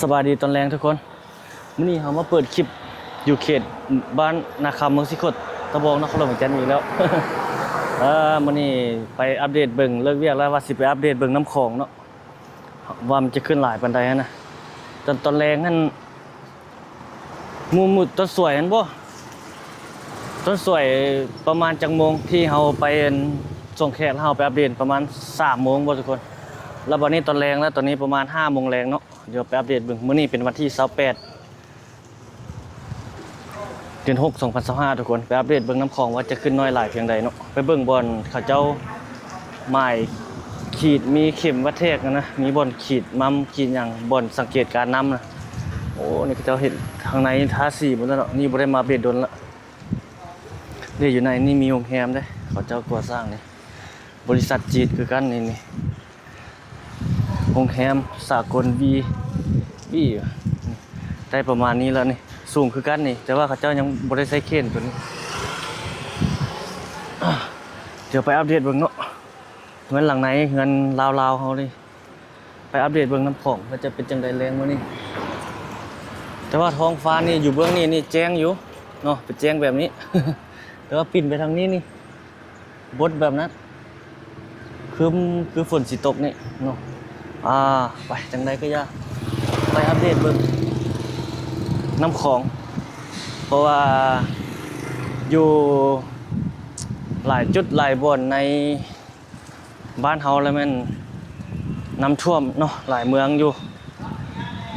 ສະບາຍດີຕອນແລງທຸກຄົນ. ມື້ນີ້ເຮົາມາເປີດຄລິບຢູ່ເຂດບ້ານນາຄຳ ເມືອງສີໂຄດຕະບອງ ນະຄອນຫຼວງວຽງຈັນອີກແລ້ວ. ເອີ ມື້ນີ້ໄປອັບເດດເບິ່ງ ເລີກວຽກແລ້ວ ວ່າຊິໄປອັບເດດເບິ່ງນ້ຳຂອງເນາະ ວ່າມັນຈະຂຶ້ນຫຼາຍປານໃດຫັ້ນນະ. ຕອນ ຕອນແລງຫັ້ນ ມື້ ມື້ຕອນສວຍຫັ້ນບໍ່ ຕອນສວຍປະມານຈັກໂມງ ທີ່ເຮົາໄປ ອັນ ສົ່ງແຂກ ແລ້ວເຮົາໄປອັບເດດປະມານສາມໂມງບໍ່ທຸກຄົນ. ແລ້ວບັດນີ້ຕອນແລງແລ້ວ ຕອນນີ້ປະມານຫ້າໂມງແລງເນາະ. ດຽວໄປອັບເດດເບິ່ງ ມື້ນີ້ເປັນວັນທີຊາວແປດ ເດືອນຫົກ ສອງພັນຊາວຫ້າ ທຸກຄົນ. ໄປອັບເດດເບິ່ງນ້ຳຂອງວ່າຈະຂຶ້ນໜ້ອຍຫຼາຍພຽງໃດເນາະ. ໄປເບິ່ງບ່ອນເຂົາເຈົ້າໝາຍຂີດ ມີເຂັມວັດແທກນະ ມີບ່ອນຂີດໝ້ຳຂີດຫຍັງ ບ່ອນສັງເກດການນ້ຳນະ. ໂອ້ ນີ້ເຂົາເຈົ້າເຮັດທາງໃນ ທາສີໝົດແລ້ວເນາະ. ນີ້ບໍ່ໄດ້ມາອັບເດດດົນລະ. ນີ້ຢູ່ໃນນີ້ມີໂຮງແຮມເດ້ ເຂົາເຈົ້າກໍ່ສ້າງນີ້ ບໍລິສັດຈີນຄືກັນນີ້ ນີ້ ໂຮງແຮມສາກົນ ວີ ວີ ໄດ້ປະມານນີ້ແລ້ວນີ້ ສູງຄືກັນນີ້ ແຕ່ວ່າເຂົາເຈົ້າຍັງບໍ່ໄດ້ໃຊ້ເຄນຕົວນີ້. ດຽວໄປອັບເດດເບິ່ງເນາະ ເຮືອນຫຼັງໃນ ເຮືອນລາວໆເຮົານີ້. ໄປອັບເດດເບິ່ງນ້ຳຂອງວ່າຈະເປັນຈັ່ງໃດແລງມື້ນີ້. ແຕ່ວ່າທ້ອງຟ້ານີ້ ຢູ່ເບື້ອງນີ້ນີ້ແຈ້ງຢູ່ເນາະ ເປັນແຈ້ງແບບນີ້ ແຕ່ວ່າປິ່ນໄປທາງນີ້ນີ້ ບົດແບບນັ້ນ ຄຶ້ມຄືຝົນຊິຕົກນີ້ເນາະ. ອ່າ ໄປ ຈັ່ງໃດກໍຢ່າ ໄປອັບເດດເບິ່ງນ້ຳຂອງ ເພາະວ່າຢູ່ຫຼາຍຈຸດຫຼາຍບ່ອນໃນ ບ້ານເຮົາລະແມ່ນນ້ຳຖ້ວມເນາະ ຫຼາຍເມືອງຢູ່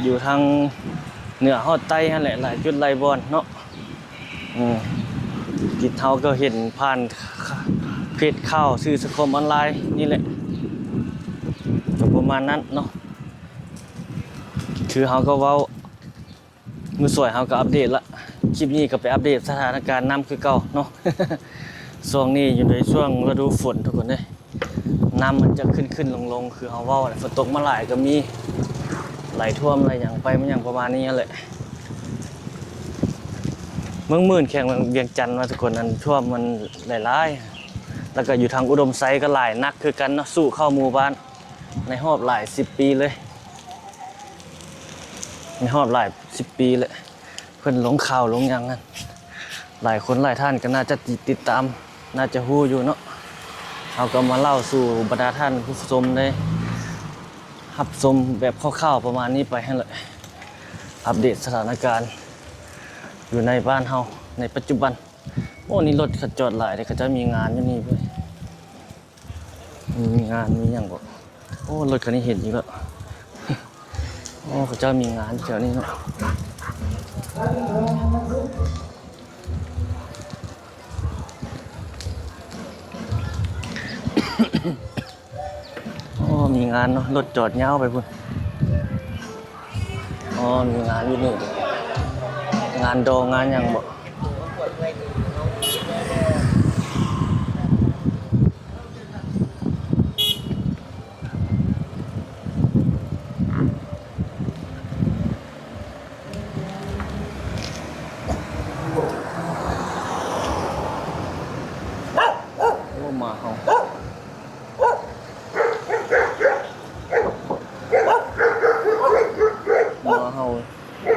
ຢູ່ທາງເໜືອຮອດໃຕ້ຫັ້ນແຫຼະ ຫຼາຍຈຸດຫຼາຍບ່ອນເນາະ. ອືມ ກິດເຮົາກໍເຫັນຜ່ານເພຈຂ່າວສື່ສັງຄົມອອນລາຍນີ້ແຫຼະ ກໍປະມານນັ້ນເນາະ. ຄືເຮົາກໍເວົ້າ ມື້ສວຍເຮົາກໍອັບເດດລະ ຄລິບນີ້ກໍໄປອັບເດດສະຖານະການນ້ຳຄືເກົ່າເນາະ. ຊ່ວງນີ້ຢູ່ໃນຊ່ວງລະດູຝົນທຸກຄົນເດ້ ນ້ຳມັນຈະຂຶ້ນໆລົງໆ ຄືເຮົາເວົ້າແຫຼະ ຝົນຕົກມາຫຼາຍກໍມີ ໄຫຼຖ້ວມໄຫຼຫຍັງໄປ ມັນຫຍັງປະມານນີ້ຫັ້ນແຫຼະ. ເມືອງໝື່ນ ແຂວງວຽງຈັນ ວ່າທຸກຄົນ ອັນຖ້ວມມັນຫຼາຍໆ ແລ້ວກໍຢູ່ທາງອຸດົມໄຊກໍຫຼາຍໜັກຄືກັນເນາະ ສູ້ເຂົ້າໝູ່ບ້ານ ໃນຮອບຫຼາຍສິບປີເລີຍ ໃນຮອບຫຼາຍສິບປີແຫຼະ. ເພິ່ນລົງຂ່າວລົງຫຍັງຫັ້ນ ຫຼາຍຄົນຫຼາຍທ່ານກໍໜ້າຈະຕິດ ຕິດຕາມ ໜ້າຈະຮູ້ຢູ່ເນາະ. ເຮົາກໍມາເລົ່າສູ່ບັນດາທ່ານຜູ້ຊົມໄດ້ຮັບຊົມແບບຄ່າວໆປະມານນີ້ໄປຫັ້ນແຫຼະ ອັບເດດສະຖານະການຢູ່ໃນບ້ານເຮົາໃນປັດຈຸບັນ. ໂອ້ ນີ້ລົດເຂົາຈອດຫຼາຍເດ້ ເຂົາເຈົ້າມີງານຢູ່ນີ້ເວີຍ. ມີງານມີຫຍັງບໍ່? ໂອ້ ລົດຄັນນີ້ເຫັນອີກແລ້ວ. ໂອ້ ເຂົາເຈົ້າມີງານແຖວນີ້ເນາະ. ໂອ້ ມີງານເນາະ ລົດຈອດຍາວໄປພຸ້ນ. ອໍ ມີງານຢູ່ນີ້ ງານດອງງານຫຍັງບໍ? ໂອ້ ໝາເຫົ່າ ໝາເຫົ່າ.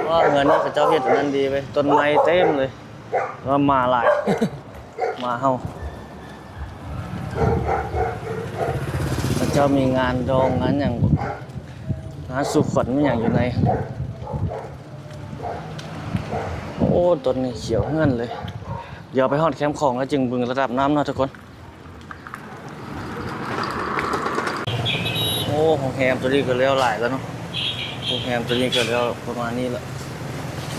ວ້າ ເຮືອນນີ້ເຂົາເຈົ້າເຮັດອັນນັ້ນດີເວີຍ ຕົ້ນໄມ້ເຕັມເລີຍ ວ່າໝາຫຼາຍ ໝາເຫົ່າ. ເຂົາເຈົ້າມີງານດອງງານຫຍັງບໍ? ງານສູ່ຂວັນມີຫຍັງຢູ່ໃນ. ໂອ້ ຕົ້ນນີ້ຂຽວເຮືອນເລີຍ. ດຽວໄປຮອດແຄມຂອງແລ້ວຈຶ່ງເບິ່ງລະດັບນ້ຳເນາະທຸກຄົນ. ໂອ້ ໂຮງແຮມຕົວນີ້ກໍແລ້ວຫຼາຍແລ້ວເນາະ. ໂຮງແຮມຕົວນີ້ກໍແລ້ວປະມານນີ້ລະ.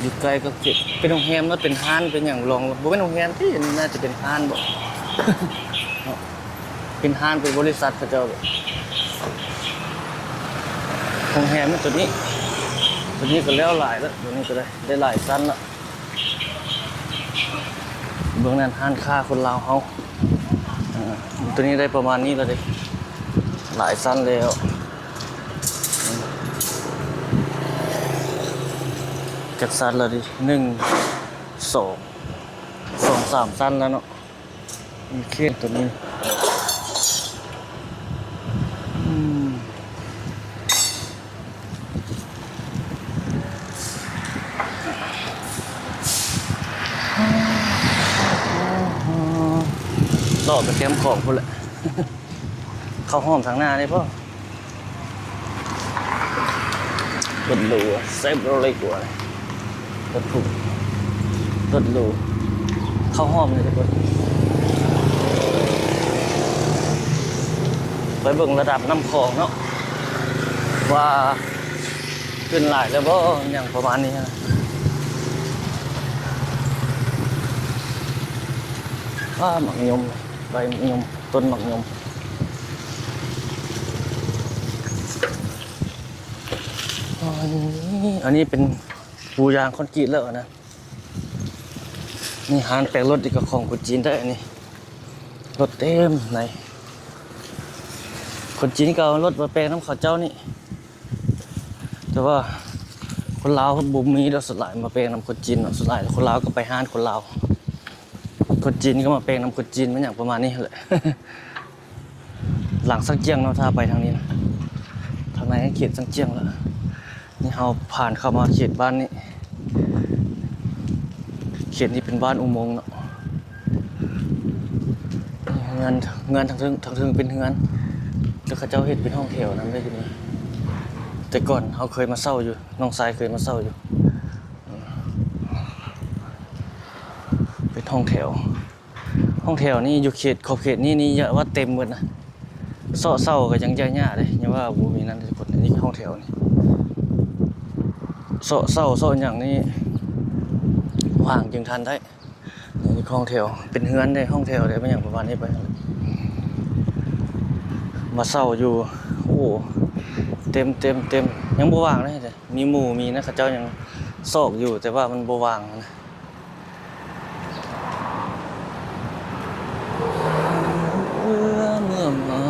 ຢູ່ໃກ້ກັບເຂດ ເປັນໂຮງແຮມ ແລ້ວເປັນຮ້ານເປັນຫຍັງລອງ ບໍ່ແມ່ນໂຮງແຮມຕິ ອັນນີ້ໜ້າຈະເປັນຮ້ານບໍ ເນາະ. ເປັນຮ້ານ ເປັນບໍລິສັດເຂົາເຈົ້າ. ໂຮງແຮມຕົວນີ້ ຕົວນີ້ກໍແລ້ວຫຼາຍແລ້ວ ຕົວນີ້ກໍໄດ້ ໄດ້ຫຼາຍຊັ້ນລະ. ເບິ່ງນັ້ນ ຮ້ານຄ້າຄົນລາວເຮົາ ອ່າ ຕົວນີ້ໄດ້ປະມານນີ້ແລ້ວເດ້ ຫຼາຍຊັ້ນແລ້ວ. ຈັກຊັ້ນແລ້ວເດ້ ໜຶ່ງ ສອງ ສອງ ສາມຊັ້ນແລ້ວເນາະ. ມີເຄນຕົວນີ້ ອືມ ໂ ອອກໄປແຄມຂອງພຸ້ນແຫຼະ. ເຂົ້າຮ່ອມທາງໜ້ານີ້ບໍ່? ລົດຫຼູ ເຊບໂຣເລັກ ວ່າ ລົດຜຸ ລົດຫຼູ ເຂົ້າຮ່ອມນີ້ທຸກຄົນ. ໄປເບິ່ງລະດັບນ້ຳຂອງເນາະ ວ່າຂຶ້ນຫຼາຍແລ້ວບໍ່ ຫຍັງປະມານນີ້ນະ. ອ້າ ໝາກຍົມ ໃບໝາກຍົມ ຕົ້ນໝາກຍົມ. ອັນນີ້ ອັນນີ້ເປັນປູຢາງຄອນກຣີດແລ້ວນະ. ນີ້ຮ້ານແປງລົດນີ້ກໍຂອງຄົນຈີນໄດ໋ ອັນນີ້ ລົດເຕັມໃນ. ຄົນຈີນກໍເອົາລົດມາແປງນຳເຂົາເຈົ້ານີ້ ແຕ່ວ່າຄົນລາວບໍ່ມີດອກ ສ່ວນຫຼາຍມາແປງນຳຄົນຈີນເນາະ. ສ່ວນຫຼາຍຄົນລາວກໍໄປຮ້ານຄົນລາວ ຄົນຈີນກໍມາແປງນຳຄົນຈີນ ແມ່ນຫຍັງປະມານນີ້ແຫຼະ. ຫຼັງຊັງຈຽງເນາະ ຖ້າໄປທາງນີ້ນະ ທາງໃນເຂດຊັງຈຽງແລ້ວ. ນີ້ເຮົາຜ່ານເຂົ້າມາເຂດບ້ານນີ້ ເຂດນີ້ເປັນບ້ານອຸໂມງເນາະ. ເຮືອນ ເຮືອນທາງເທິງ ທາງເທິງເປັນເຮືອນ ແຕ່ເຂົາເຈົ້າເຮັດເປັນຫ້ອງແຖວນຳເດ້ຢູ່ນີ້. ແຕ່ກ່ອນເຮົາເຄີຍມາເຊົ່າຢູ່ ນ້ອງຊາຍເຄີຍມາເຊົ່າຢູ່ ເປັນຫ້ອງແຖວ. ຫ້ອງແຖວນີ້ຢູ່ເຂດ ຂອບເຂດນີ້ນີ້ ຢ່າວ່າເຕັມໝົດນະ ເຊາະເຊົ່າກໍຍັງຈະຍາກເດ້ ຢ່າວ່າບໍ່ມີນັ້ນທຸກຄົນ. ອັນນີ້ຫ້ອງແຖວນີ້ ເຊາະເຊົ່າເຊາະຫຍັງນີ້ວ່າງຈຶ່ງທັນໄດ້. ນີ້ຫ້ອງແຖວ ເປັນເຮືອນເດ້ ຫ້ອງແຖວເດ້ ແມ່ນຫຍັງປະມານນີ້ໄປ ມາເຊົ່າຢູ່. ໂອ້ ເຕັມ ເຕັມ ເຕັມ ຍັງບໍ່ວ່າງເດ້. ມີໝູ່ມີນະ ເຂົາເຈົ້າຍັງຊອກຢູ່ ແຕ່ວ່າມັນບໍ່ວ່າງນະ. ເມື່ອ ເມື່ອມາ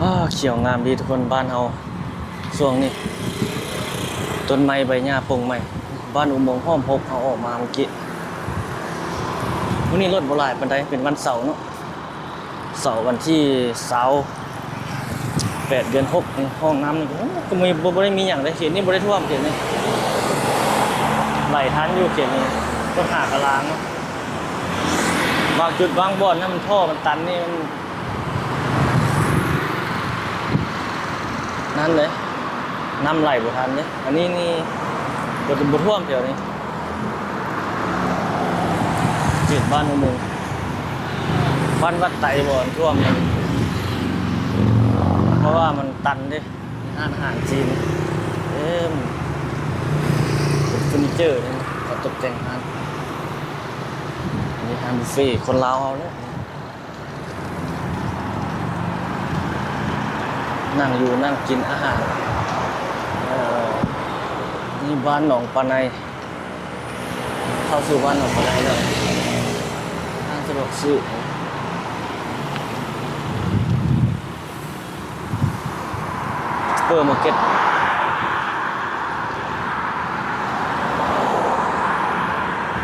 ອ້າ ຂຽວງາມດີທຸກຄົນ ບ້ານເຮົາຊ່ວງນີ້ ຕົ້ນໄມ້ໃບຫຍ້າປົ່ງໃໝ່. ບ້ານອຸໂມງຫ້ອມຫົກ ເຮົາອອກມາເມື່ອກີ້. ມື້ນີ້ລົດບໍ່ຫຼາຍປານໃດ ເປັນວັນເສົາເນາະ. ເສົາວັນທີຊາວແປດ ເດືອນຫົກ ນີ້ ຫ້ອງນ້ຳນີ້ ໂອ້ ກໍມີ ບໍ່ ບໍ່ໄດ້ມີຫຍັງເດ້. ເຂດນີ້ບໍ່ໄດ້ຖ້ວມ ເຂດນີ້ໄຫຼທັນຢູ່ ເຂດນີ້ ລົດຫາກະລາງເນາະ. ບາງຈຸດບາງບ່ອນນະ ມັນ ທໍ່ມັນຕັນນີ້ ມັນ ນັ້ນເດ້ ນ້ຳໄຫຼບໍ່ທັນເດ້. ອັນນີ້ນີ້ບໍ່ ບໍ່ຖ້ວມແຖວນີ້ ເຂດບ້ານອຸໂມງ ບ້ານວັດໄຕບໍ່ຖ້ວມນີ້ ເພາະວ່າມັນຕັນເດ້. ມີຮ້ານອາຫານຈີນເຕັມ ເປັນເຟີນີເຈີນີ້ ເຂົາຕົກແຕ່ງຮ້ານ. ອັນນີ້ຮ້ານບຸບເຟ ຄົນລາວເຮົາເລີຍ. ນັ່ງຢູ່ນັ່ງກິນອາຫານ. ເອີ ນີ້ບ້ານໜອງປາໄນ ເຂົ້າສູ່ບ້ານໜອງປາໄນແລ້ວ. ຮ້ານສະດວກຊື້ ເປີມາເກັດ.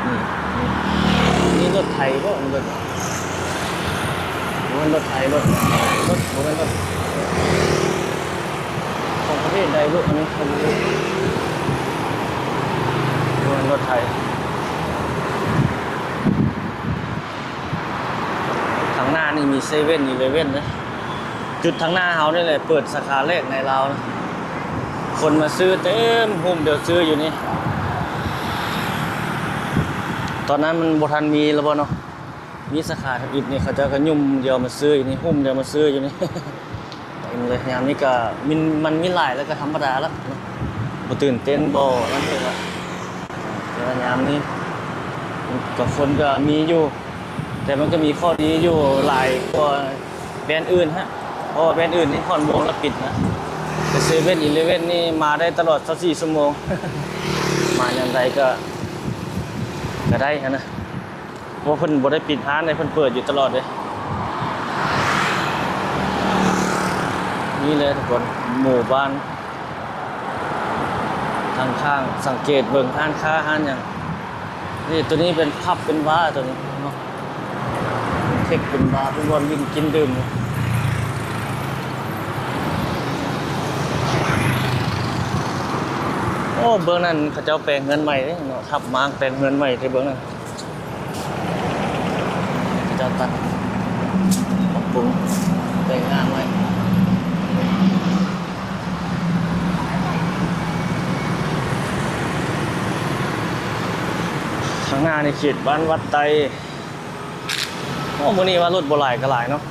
ນີ້ ນີ້ ນີ້ລົດໄຖບໍ່? ນີ້ລົດ ບໍ່ແມ່ນລົດໄຖ ລົດ ລົດ ບໍ່ແມ່ນລົດ ຂອງປະເທດໃດບຸ? ອັນນີ້ເຂົາບໍ່ຮູ້ ບໍ່ແມ່ນລົດໄຖ. ທາງໜ້ານີ້ມີເຊເວັ່ນອີເລເວັ່ນເດ້. ຈຸດທາງໜ້າເຮົານີ້ແຫຼະ ເປີດສາຂາແລກໃນລາວນະ. ຄົນມາຊື້ເຕັມ ໂຮມດຽວຊື້ຢູ່ນີ້. ຕອນນັ້ນມັນບໍ່ທັນມີແລ້ວບໍ່ເນາະ? ມີສາຂາທຳອິດນີ້ ເຂົາເຈົ້າກໍຫຍຸ່ມດຽວມາຊື້ຢູ່ນີ້ ໂຮມດຽວມາຊື້ຢູ່ນີ້ ເຕັມເລີຍ. ຍາມນີ້ກໍມີ ມັນມີຫຼາຍແລ້ວກໍທຳມະດາລະເນາະ ບໍ່ຕື່ນເຕັ້ນ ບໍ່ນັ້ນເລີຍລະ. ແຕ່ວ່າຍາມນີ້ກໍຄົນກໍມີຢູ່ ແຕ່ມັນກໍມີຂໍ້ດີຢູ່ຫຼາຍກວ່າແບຣນອື່ນຮະ ເພາະວ່າແບຣນອື່ນນີ້ຮອດໂມງລະປິດນະ ແຕ່ເຊເວັ່ນອີເລເວັ່ນນີ້ມາໄດ້ຕະຫຼອດຊາວສີ່ຊົ່ວໂມງ ມາຍາມໃດກໍ ກໍໄດ້ຫັ້ນນະ ເພາະເພິ່ນບໍ່ໄດ້ປິດຮ້ານເດ້ ເພິ່ນເປີດຢູ່ຕະຫຼອດເດ້. ນີ້ແຫຼະທຸກຄົນ ໝູ່ບ້ານ ທາງຂ້າງ ສັງເກດເບິ່ງຮ້ານຄ້າຮ້ານຫຍັງ. ນີ້ ໂຕນີ້ເປັນຜັບເປັນບາ ໂຕນີ້ເນາະ ເທັກເປັນບາ ເປັນບ່ອນຫຼິ້ນກິນດື່ມ. ອໍ ໂອ້ ເບື້ອງນັ້ນເຂົາເຈົ້າແປງເຮືອນໃໝ່ເດ້ເນາະ ທັບມ້າງແປງເຮືອນໃໝ່ເດ້ເບື້ອງນັ້ນ ເຂົາເຈົ້າຕັດປັບປຸງແປງຮ່າງໃໝ່. ຂ້າງໜ້ານີ້ເຂດບ້ານວັດໄຕ. ໂອ້ ມື້ນີ້ວ່າລົດບໍ່ຫຼາຍກໍຫຼາຍເນາະ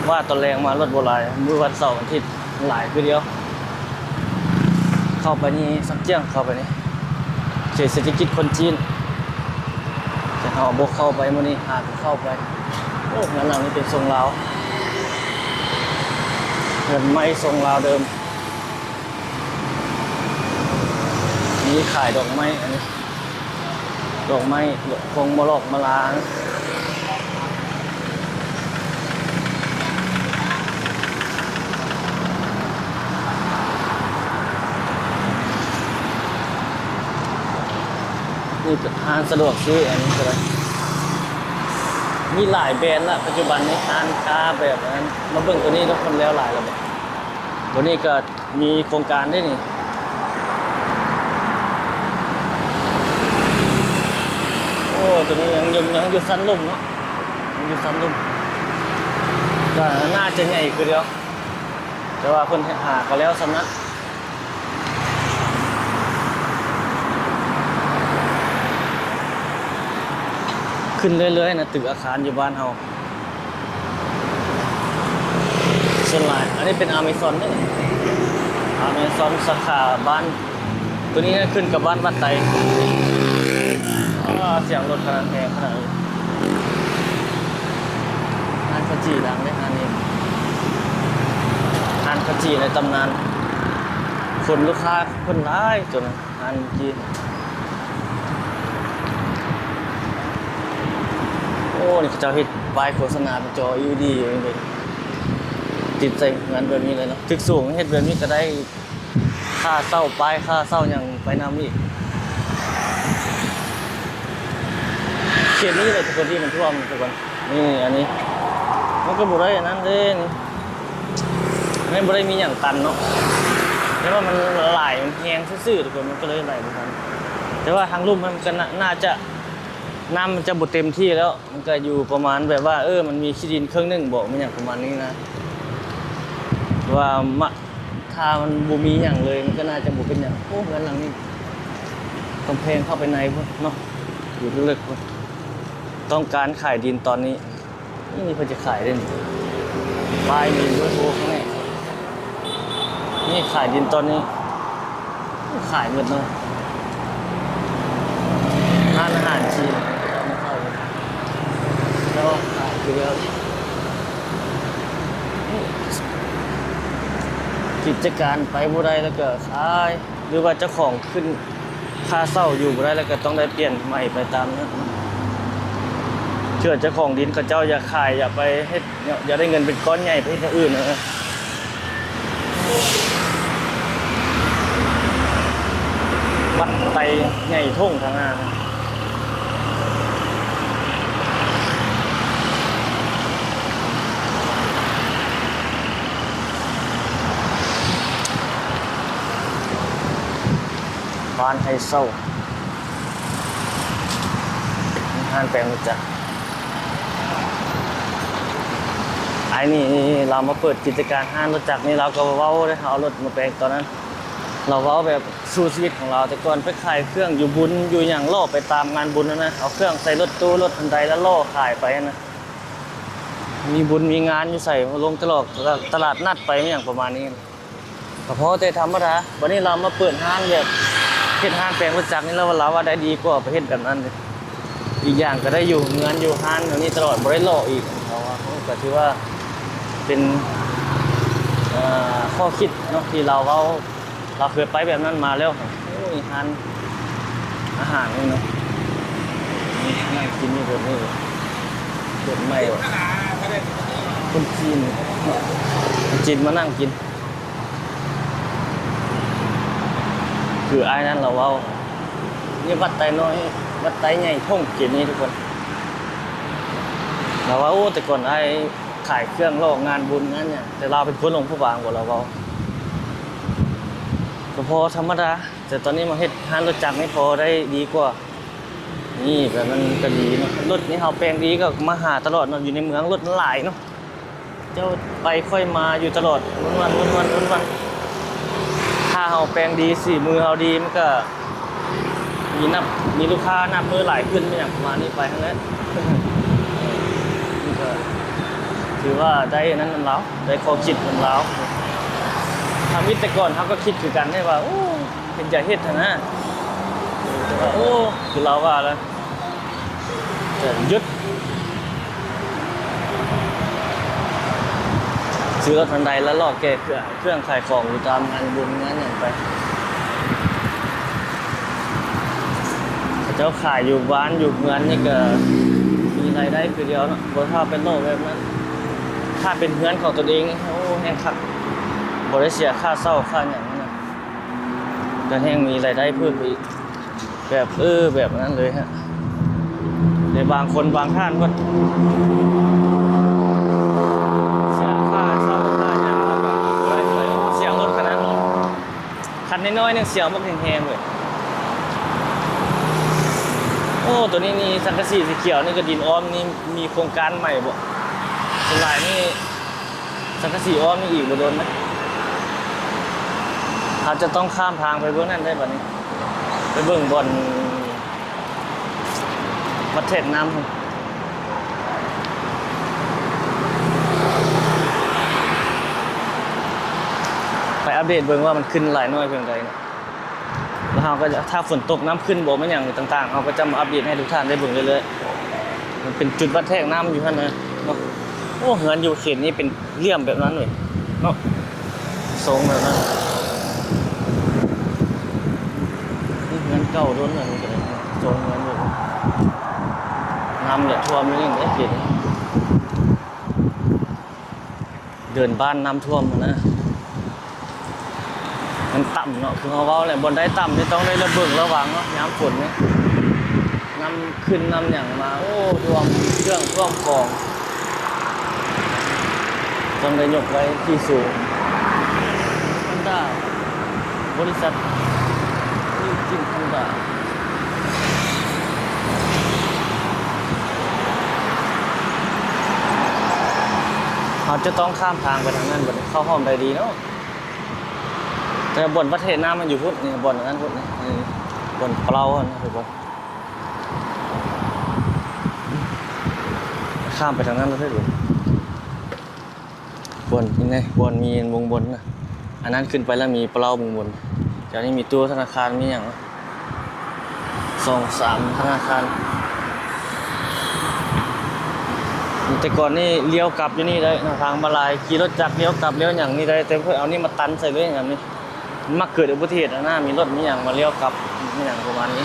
ວ່າຕອນແລງມາລົດບໍ່ຫຼາຍ ມື້ວັນເສົາວັນອາທິດຫຼາຍຄືດຽວ. ເຂົ້າໄປນີ້ ຊຳຈຽງ ເຂົ້າໄປນີ້ ເຂດເສດຖະກິດຄົນຈີນ ແຕ່ເຮົາບໍ່ເຂົ້າໄປ ມື້ນີ້ຫາກໍເຂົ້າໄປ. ໂອ້ ດ້ານຫຼັງນີ້ເປັນຊົງລາວ ເຮືອນໄມ້ຊົງລາວເດີມ. ມີຂາຍດອກໄມ້ ອັນນີ້ດອກໄມ້ ດອກ ພວງມາລັກມາລາ. ນີ້ເປັນຮ້ານສະດວກຊື້ ອັນນີ້ກໍໄດ້ ມີຫຼາຍແບຣນລະ ປັດຈຸບັນນີ້ຮ້ານຄ້າແບບນັ້ນ. ມາເບິ່ງໂຕນີ້ ຄົນແລ້ວຫຼາຍລະບໍ? ໂຕນີ້ກໍ ມີໂຄງການເດ້ນີ້. ໂອ້ ໂຕນີ້ຍັງຢູ່ ຍັງຢູ່ຊັ້ນລຸ່ມເນາະ ຍັງຢູ່ຊັ້ນລຸ່ມ ກໍໜ້າຈະໃຫຍ່ຄືດຽວ ແຕ່ວ່າເພິ່ນຫາກໍແລ້ວສ່ຳນັ້ນ. ຂຶ້ນເລື້ອຍໆນະ ຕຶກອາຄານຢູ່ບ້ານເຮົາ. ສ່ວນຫຼາຍ ອັນນີ້ເປັນອາເມຊອນເດ້ ອາເມຊອນສາຂາບ້ານ ໂຕນີ້ຂຶ້ນກັບບ້ານວັດໄຕ. ອ້າ ສຽງລົດຂະໜາດແຮງຂະໜາດນີ້ ຮ້ານເຂົ້າຈີ່ດັງເດ້ຮ້ານນີ້ ຮ້ານເຂົ້າຈີ່ໃນຕຳນານ ຄົນລູກຄ້າເພິ່ນຫຼາຍຈົນ ຮ້ານຈີ່. ໂອ້ ນີ້ເຂົາເຈົ້າເຮັດປ້າຍໂຄສະນາເປັນຈໍ ແອລ ອີ ດີ ຕິດໃສ່ເຮືອນແບບນີ້ເລີຍເນາະ ຕຶກສູງເຮັດແບບນີ້ກໍໄດ້ ຄ່າເຊົ່າປ້າຍ ຄ່າເຊົ່າຫຍັງໄປນຳອີກ. ເຂດນີ້ແຫຼະທຸກຄົນທີ່ມັນຖ້ວມທຸກຄົນ ນີ້ ອັນນີ້ ມັນກໍບໍ່ໄດ້ອັນນັ້ນເດ້ນີ້ ມັນບໍ່ໄດ້ມີຫຍັງຕັນເນາະ ແຕ່ວ່າມັນຫຼາຍ ມັນແຮງຊື່ໆ ທຸກຄົນ ມັນກໍເລີຍໄຫຼບໍ່ທັນ. ແຕ່ວ່າທາງລຸ່ມມັນກໍໜ້າ ໜ້າຈະ ນ້ຳມັນຈະບໍ່ເຕັມທີ່ແລ້ວ ມັນກໍຢູ່ປະມານແບບວ່າ ເອີ ມັນມີຂີ້ດິນເຄິ່ງໜຶ່ງບໍ ແມ່ນຫຍັງປະມານນີ້ນະ ວ່າມະ ຖ້າມັນບໍ່ມີຫຍັງເລີຍ ມັນກໍໜ້າຈະບໍ່ເປັນຫຍັງ. ໂອ້ ເຮືອນຫຼັງນີ້ ກຳແພງເຂົ້າໄປໃນພຸ້ນເນາະ ຢູ່ເລິກໆພຸ້ນ ຕ້ອງການຂາຍດິນຕອນນີ້. ນີ້ເພິ່ນຈະຂາຍເດ້ນີ້ ປ້າຍມີເບີໂທຂ້າງໃນ ນີ້ຂາຍດິນຕອນນີ້ ຂາຍໝົດເນາະ ຮ້ານອາຫານຈີນ ເຈົ້າຂາຍຢູ່ແລ້ວ. ກິດຈະການໄປບໍ່ໄດ້ແລ້ວກໍຂາຍ ຫຼືວ່າເຈົ້າຂອງຂຶ້ນຄ່າເຊົ່າຢູ່ບໍ່ໄດ້ ແລ້ວກໍຕ້ອງໄດ້ປ່ຽນໃໝ່ໄປຕາມນັ້ນ. ເທື່ອເຈົ້າຂອງດິນເຂົາເຈົ້າຢາກຂາຍ ຢາກໄປເຮັດ ຢາກໄດ້ເງິນເປັນກ້ອນໃຫຍ່ໄປເຮັດຢ່າງອື່ນ. ວັດໄຕໃຫຍ່ທົ່ງທາງໜ້າ. ບ້ານໄຮເຊົາ ຮ້ານແປງລົດຈັກ. ອ້າຍນີ້ລາວມາເປີດກິດຈະການຮ້ານລົດຈັກນີ້ ລາວກໍເວົ້າເດ້ ເຮົາເອົາລົດມາແປງຕອນນັ້ນ ລາວເວົ້າແບບ ສູ້ຊີວິດຂອງລາວ ແຕ່ກ່ອນໄປຂາຍເຄື່ອງຢູ່ບຸນຢູ່ຫຍັງ ເລາະໄປຕາມງານບຸນຫັ້ນນະ ເອົາເຄື່ອງໃສ່ລົດຕູ້ລົດອັນໃດ ແລ້ວເລາະຂາຍໄປຫັ້ນນະ. ມີບຸນມີງານຢູ່ໃສ ລົງຕະຫຼອດ ຕະຫຼາດນັດໄປ ແມ່ນຫຍັງປະມານນີ້ ກໍພໍແຕ່ທຳມະດາ. ບັດນີ້ລາວມາເປີດຮ້ານແບບ ເຮັດຮ້ານແປງລົດຈັກນີ້ ລາວວ່າ ລາວວ່າໄດ້ດີກວ່າໄປເຮັດແບບນັ້ນເດ້. ອີກຢ່າງກໍໄດ້ຢູ່ເຮືອນຢູ່ຮ້ານແນວນີ້ຕະຫຼອດ ບໍ່ໄດ້ເລາະອີກ ລາວວ່າ. ໂອ້ ກໍຖືວ່າເປັນ ເອີ ຂໍ້ຄິດເນາະ ທີ່ລາວເວົ້າ ລາວເຄີຍໄປແບບນັ້ນມາແລ້ວ. ໂອ້ຍ ຮ້ານອາຫານນີ້ເນາະ ນີ້ນັ່ງກິນຢູ່ແບບນີ້ ເປີດໃໝ່ ຄົນຈີນ ຄົນຈີນມານັ່ງກິນ ຄືອ້າຍນັ້ນລາວເວົ້າ. ນີ້ວັດໄຕນ້ອຍ ວັດໄຕໃຫຍ່ທົ່ງເກດນີ້ທຸກຄົນ. ລາວວ່າ ໂອ້ ແຕ່ກ່ອນອ້າຍ ຂາຍເຄື່ອງລອກງານບຸນງານຫຍັງ ແຕ່ລາວເປັນຄົນຫຼວງພະບາງບໍ ລາວເວົ້າ. ກໍພໍທຳມະດາ, ແຕ່ຕອນນີ້ມາເຮັດຮ້ານລົດຈັກນີ້ພໍໄດ້ດີກວ່າ. ນີ້ແບບມັນກໍດີເນາະ, ລົດນີ້ເຮົາແປງດີກໍມາຫາຕະຫຼອດເນາະ, ຢູ່ໃນເມືອງລົດມັນຫຼາຍເນາະ. ເຈົ້າໄປຂ້ອຍມາຢູ່ຕະຫຼອດ, ວົນວານ ວົນວານ ວົນວານ. ຖ້າເຮົາແປງດີ, ສີມືເຮົາດີ, ມັນກະມີນັບ, ມີລູກຄ້ານັບມື້ຫຼາຍຂຶ້ນ ແມ່ນຫຍັງປະມານນີ້ໄປຫັ້ນແຫຼະ. ມັນກະຖືວ່າໄດ້ອັນນັ້ນນຳລາວ, ໄດ້ຂໍ້ຄິດນຳລາວ. ທຳອິດແຕ່ກ່ອນເຮົາກໍຄິດຄືກັນເດ້ວ່າ ໂອ້ ເປັນຢາເຮັດຫັ້ນນະ, ແຕ່ວ່າ ໂອ້ ຄືລາວວ່າລະ ກໍຢຸດ. ຊື້ລົດຄັນໃດລະເລາະແກ່ເຄື່ອງ ເຄື່ອງຂາຍຂອງຢູ່ຕາມງານບຸນງານຫຍັງໄປ. ເຂົາເຈົ້າຂາຍຢູ່ບ້ານຢູ່ເຮືອນນີ້ກໍມີລາຍໄດ້ຄືດຽວເນາະ, ບໍ່ຖ້າໄປເລາະແບບນັ້ນ. ຖ້າເປັນເຮືອນຂອງຕົນເອງ ໂອ້ ແຮງຄັກ, ບໍ່ໄດ້ເສຍຄ່າເຊົ່າຄ່າຫຍັງນະ, ກໍແຮງມີລາຍໄດ້ເພີ່ມໄປອີກ. ແບບ ເອີ ແບບນັ້ນເລີຍຮະ. ແຕ່ບາງຄົນບາງທ່ານກໍເສຍຄ່າເຊົ່າຄ່າຫຍັງ ແລ້ວກໍບໍ່ໄດ້ໃຊ້ ໂອ້ ສຽງລົດຄັນນັ້ນ ຄັນນ້ອຍໆໜຶ່ງ ສຽງບັກແຮງໆເລີຍ. ໂອ້ ໂຕນີ້ນີ້ ສັງກະສີສີຂຽວນີ້ກໍດິນອ້ອມນີ້ ມີໂຄງການໃໝ່ບໍ່? ສ່ວນຫຼາຍນີ້ ສັງກະສີອ້ອມນີ້ອີກບໍ່ດົນນະ. ເຮົາຈະຕ້ອງຂ້າມທາງໄປເບື້ອງນັ້ນໄດ້ບັດນີ້, ໄປເບິ່ງບ່ອນວັດແທກນ້ຳ. ໄປອັບເດດເບິ່ງວ່າມັນຂຶ້ນຫຼາຍໜ້ອຍພຽງໃດເນາະ. ແລ້ວເຮົາກໍຈະ ຖ້າຝົນຕົກນ້ຳຂຶ້ນບໍ່ແມ່ນຫຍັງຕ່າງໆ ເຮົາກໍຈະມາອັບເດດໃຫ້ທຸກທ່ານໄດ້ເບິ່ງເລື້ອຍໆ. ມັນເປັນຈຸດວັດແທກນ້ຳຢູ່ຫັ້ນນະເນາະ. ໂອ້ ເຮືອນຢູ່ເຂດນີ້ເປັນຫຼ່ຽມແບບນັ້ນເວີຍເນາະ, ຊົງແບບນັ້ນ. ນີ້ເຮືອນເກົ່າດົນແລ້ວນີ້ກໍໄດ້, ຊົງເຮືອນຢູ່. ນ້ຳແຫຼະຖ້ວມຢູ່ນີ້ເດ້ເຂດນີ້. ເດີ່ນບ້ານນ້ຳຖ້ວມຫັ້ນນະ, ມັນຕ່ຳເນາະ. ຄືເຮົາເວົ້າແຫຼະ ບ່ອນໃດຕ່ຳນີ້ຕ້ອງໄດ້ລະເບິ່ງລະວັງເນາະ ຍາມຝົນນີ້. ນ້ຳຂຶ້ນນ້ຳຫຍັງມາ ໂອ້ ຖ້ວມເຄື່ອງ ຖ້ວມຂອງ, ຕ້ອງໄດ້ຍົກໄວ້ທີ່ສູງ. ຮອນດ້າ ບໍລິສັດ ນິວຈິນ ຮອນດ້າ. ເຮົາຈະຕ້ອງຂ້າມທາງໄປທາງນັ້ນບັດນີ້, ເຂົ້າຮ່ອມໄດ້ດີເນາະ. ແຕ່ບ່ອນປະເທດນ້ຳມັນຢູ່ພຸ້ນນີ້, ບ່ອນນັ້ນພຸ້ນນີ້, ບ່ອນເປົ່າຫັ້ນນະທຸກຄົນ. ຂ້າມໄປທາງນັ້ນເລີຍເດີ. ບ່ອນນີ້ ບ່ອນມີເບື້ອງບົນນະ, ອັນນັ້ນຂຶ້ນໄປແລ້ວມີປະເລົາເບື້ອງບົນ. ແຖວນີ້ມີຕູ້ທະນາຄານ ມີຫຍັງ ສອງສາມທະນາຄານ. ແຕ່ກ່ອນນີ້ລ້ຽວກັບຢູ່ນີ້ໄດ້ນະ, ທາງມາລາຍ, ຂີ່ລົດຈັກລ້ຽວກັບລ້ຽວຫຍັງນີ້ໄດ້, ແຕ່ເພິ່ນເອົານີ້ມາຕັນໃສ່ເລີຍຍາມນີ້. ມັນມັກເກີດອຸບັດຕິເຫດນະ, ມີລົດມີຫຍັງມາລ້ຽວກັບ ມີຫຍັງປະມານນີ້.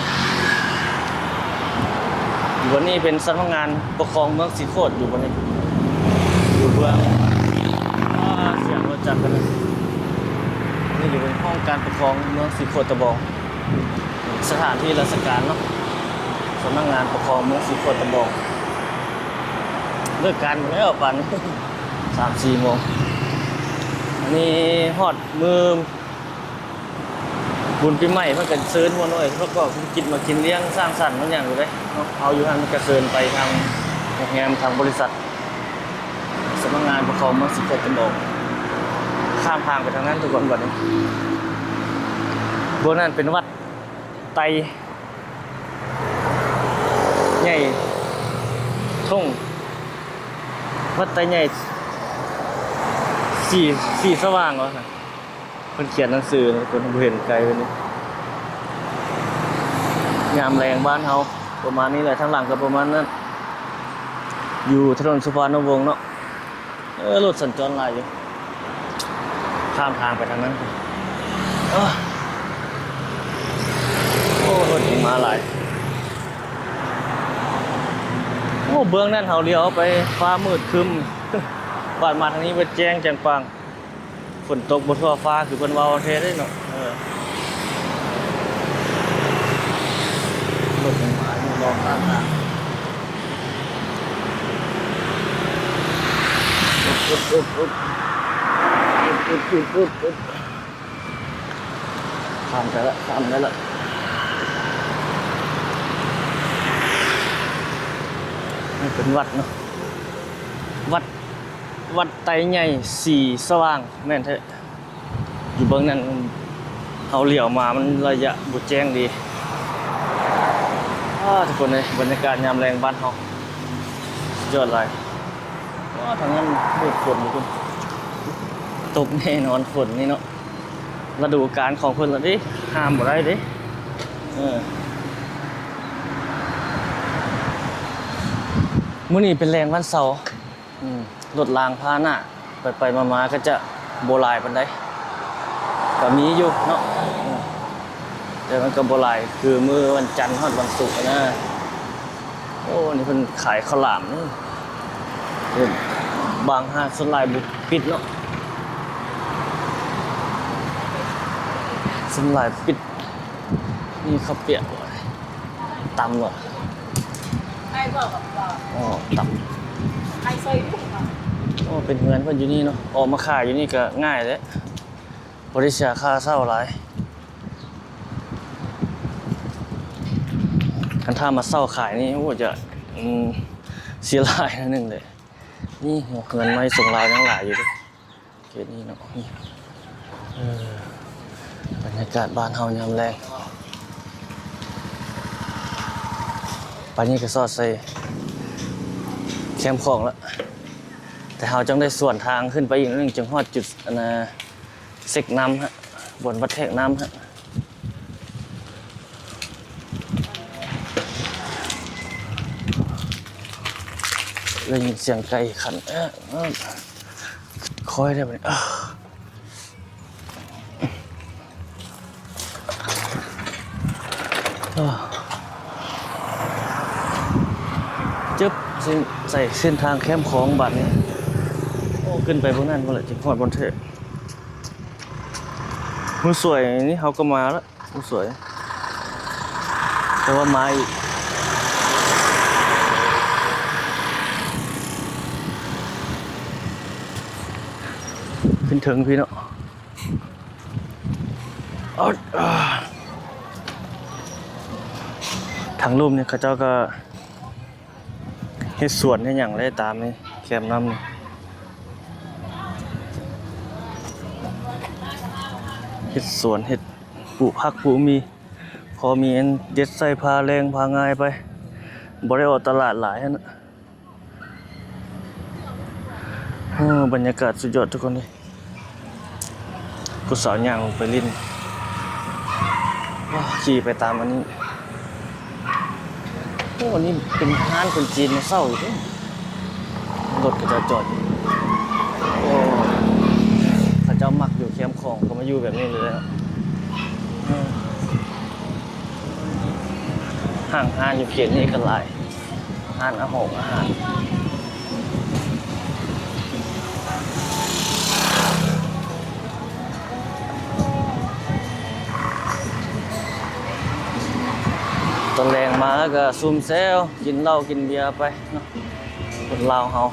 ຢູ່ບ່ອນນີ້ເປັນສຳນັກງານປົກຄອງເມືອງສີໂຄດ ຢູ່ບ່ອນນີ້ ຢູ່ເບື້ອງ ອ່າ ສຽງລົດຈັກກັນນະ. ນີ້ຢູ່ເປັນຫ້ອງການປົກຄອງເມືອງສີໂຄດຕະບອງ, ສະຖານທີ່ລາຊະການເນາະ, ສຳນັກງານປົກຄອງເມືອງສີໂຄດຕະບອງ. ເລີກການໝົດແລ້ວປານນີ້ ສາມສີ່ໂມງ. ອັນນີ້ຮອດມື້ ບຸນປີໃໝ່ເພິ່ນກໍເຊີນຫົວໜ່ວຍປະກອບທຸລະກິດມາກິນລ້ຽງສັງສັນມັນຫຍັງຢູ່ເດ້ເນາະ. ເຮົາຢູ່ຫັ້ນກໍເຊີນໄປທາງໂຮງແຮມ ທາງບໍລິສັດ ສຳນັກງານປົກຄອງເມືອງສີໂຄດຕະບອງ. ຂ້າມທາງໄປທາງນັ້ນທຸກຄົນບັດນີ້. ບ່ອນນັ້ນເປັນວັດໄຕໃຫຍ່ທົ່ງ ວັດໄຕໃຫຍ່ ສີ ສີສະຫວ່າງວ່າຊັ້ນ. ເພິ່ນຂຽນໜັງສືນະ ເພິ່ນບໍ່ເຫັນໄກເພິ່ນນີ້. ຍາມແລງບ້ານເຮົາປະມານນີ້ແຫຼະ, ທາງຫຼັງກໍປະມານນັ້ນ. ຢູ່ຖະໜົນສຸພານຸວົງເນາະ. ເອີ ລົດສັນຈອນຫຼາຍຢູ່. ຂ້າມທາງໄປທາງນັ້ນ. ເອີ ໂອ້ ລົດຍັງມາຫຼາຍ. ໂອ້ ເບື້ອງນັ້ນເຮົາລ້ຽວໄປ ຟ້າມືດຄຶ້ມ. ບາດມາທາງນີ້ເບິດແຈ້ງແຈ່ງປ່າງ. ຝົນຕົກບໍ່ທົ່ວຟ້າຄືເພິ່ນເວົ້າແທ້ເດ້ເນາະ. ເອີ ລົດຍັງມາຢູ່ ລໍຂ້າງທາງ. ອຶບ ອຶບ ອຶບ ອຶບ. ອຶບ ອຶບ ອຶບ ອຶບ. ຂ້າມໄດ້ລະ ຂ້າມໄດ້ລະ. ນີ້ເປັນວັດເນາະ ວັດ ວັດໄຕໃຫຍ່ສີສະຫວ່າງ ແມ່ນແທ້. ຢູ່ເບື້ອງນັ້ນ ເຮົາຫຼຽວມາມັນໄລຍະບໍ່ແຈ້ງດີ. ອ້າ ທຸກຄົນເອີຍ ບັນຍາກາດຍາມແລງບ້ານເຮົາ ຍອດຫຼາຍ. ອ້າ ທາງນັ້ນໂອ້ ຝົນຢູ່ພຸ້ນ ຕົກແນ່ນອນຝົນນີ້ເນາະ. ລະດູການຂອງເພິ່ນລະເດ້ ຫ້າມບໍ່ໄດ້ເດ້. ເອີ ມື້ນີ້ເປັນແລງວັນເສົາ ອືມ ລົດລາງພາຫະນະໄປໆມາໆ ກໍຈະບໍ່ຫຼາຍປານໃດ ກໍມີຢູ່ເນາະ ອືມ ແຕ່ມັນກໍບໍ່ຫຼາຍຄືມື້ວັນຈັນຮອດວັນສຸກຫັ້ນນະ. ໂອ້ ນີ້ເພິ່ນຂາຍເຂົ້າຫຼາມນີ້ ບາງຮ້ານສ່ວນຫຼາຍບໍ່ປິດເນາະ ສ່ວນຫຼາຍປິດ. ມີເຂົ້າປຽກບໍ່ ຕຳບໍ່? ອໍ ຕຳ. ໂອ້ ເປັນເຮືອນເພິ່ນຢູ່ນີ້ເນາະ ອອກມາຂາຍຢູ່ນີ້ກໍງ່າຍແຫຼະ ບໍ່ໄດ້ເສຍຄ່າເຊົ່າຫຼາຍ. ຄັນຖ້າມາເຊົ່າຂາຍນີ້ ໂອ້ ຈະ ອືມ ເສຍຫຼາຍໜ້ອຍໜຶ່ງເດ້. ນີ້ເຮືອນໄມ້ຊົງລາວຍັງຫຼາຍຢູ່ເດ້ ເຂດນີ້ເນາະ. ນີ້ ເອີ ບັນຍາກາດບ້ານເຮົາຍາມແລງ. ປານນີ້ກໍສອດໃສ່ແຄມຂອງລະ ແຕ່ເຮົາຕ້ອງໄດ້ສວນທາງຂຶ້ນໄປອີກໜ້ອຍໜຶ່ງ ຈຶ່ງຮອດຈຸດ ອັນນ່າ ເຊັກນ້ຳຫັ້ນ ບ່ອນວັດແທກນ້ຳຫັ້ນ. ໄດ້ຍິນສຽງໄກ່ຂັນ ເອີ ເອີ ຄ່ອຍໄດ້ບັດນີ້ ເອີ ເອີ ຈຶບ ເສັ້ນ ໃສ່ເສັ້ນທາງແຄມຂອງບາດນີ້. ໂອ້ ຂຶ້ນໄປບ່ອນນັ້ນພຸ້ນແຫຼະ ຈຶ່ງຮອດບ່ອນແທກ. ມື້ສວຍນີ້ເຮົາກໍມາລະ ມື້ສວຍ ແຕ່ວ່າມາອີກ ຂຶ້ນເທິງພີ້ເນາະ. ທາງລຸ່ມນີ້ເຂົາເຈົ້າກໍ ເຮັດສວນເຮັດຫຍັງໄດ້ຕາມນີ້ ແຄມນ້ຳນີ້ ເຮັດສວນ ເຮັດປູກຜັກປູກໝີ່ ພໍມີອັນເດັດໃສ່ ພາແລງພາງ່າຍໄປ ບໍ່ໄດ້ອອກຕະຫຼາດຫຼາຍຫັ້ນນະ. ໂອ້ ບັນຍາກາດສຸດຍອດທຸກຄົນເອີຍ. ຜູ້ສາວຍ່າງລົງໄປຫຼິ້ນ ຂີ່ໄປຕາມອັນນີ້. ໂອ້ ນີ້ເປັນຮ້ານຄົນຈີນມາເຊົ່າຢູ່ເດ້ ລົດເຂົາເຈົ້າຈອດຢູ່. ໂອ້ ເຂົາເຈົ້າມັກຢູ່ແຄມຂອງ ກໍມາຢູ່ແບບນີ້ເລີຍເນາະ. ເອີ ຫ້າງຮ້ານຢູ່ເຂດນີ້ກໍຫຼາຍ ຮ້ານອາຫອງອາຫານ. ຕອນແລງມາແລ້ວກໍຊຸມແຊວ ກິນເຫຼົ້າກິນເບຍໄປເນາະ ຄົນລາວເຮົາ.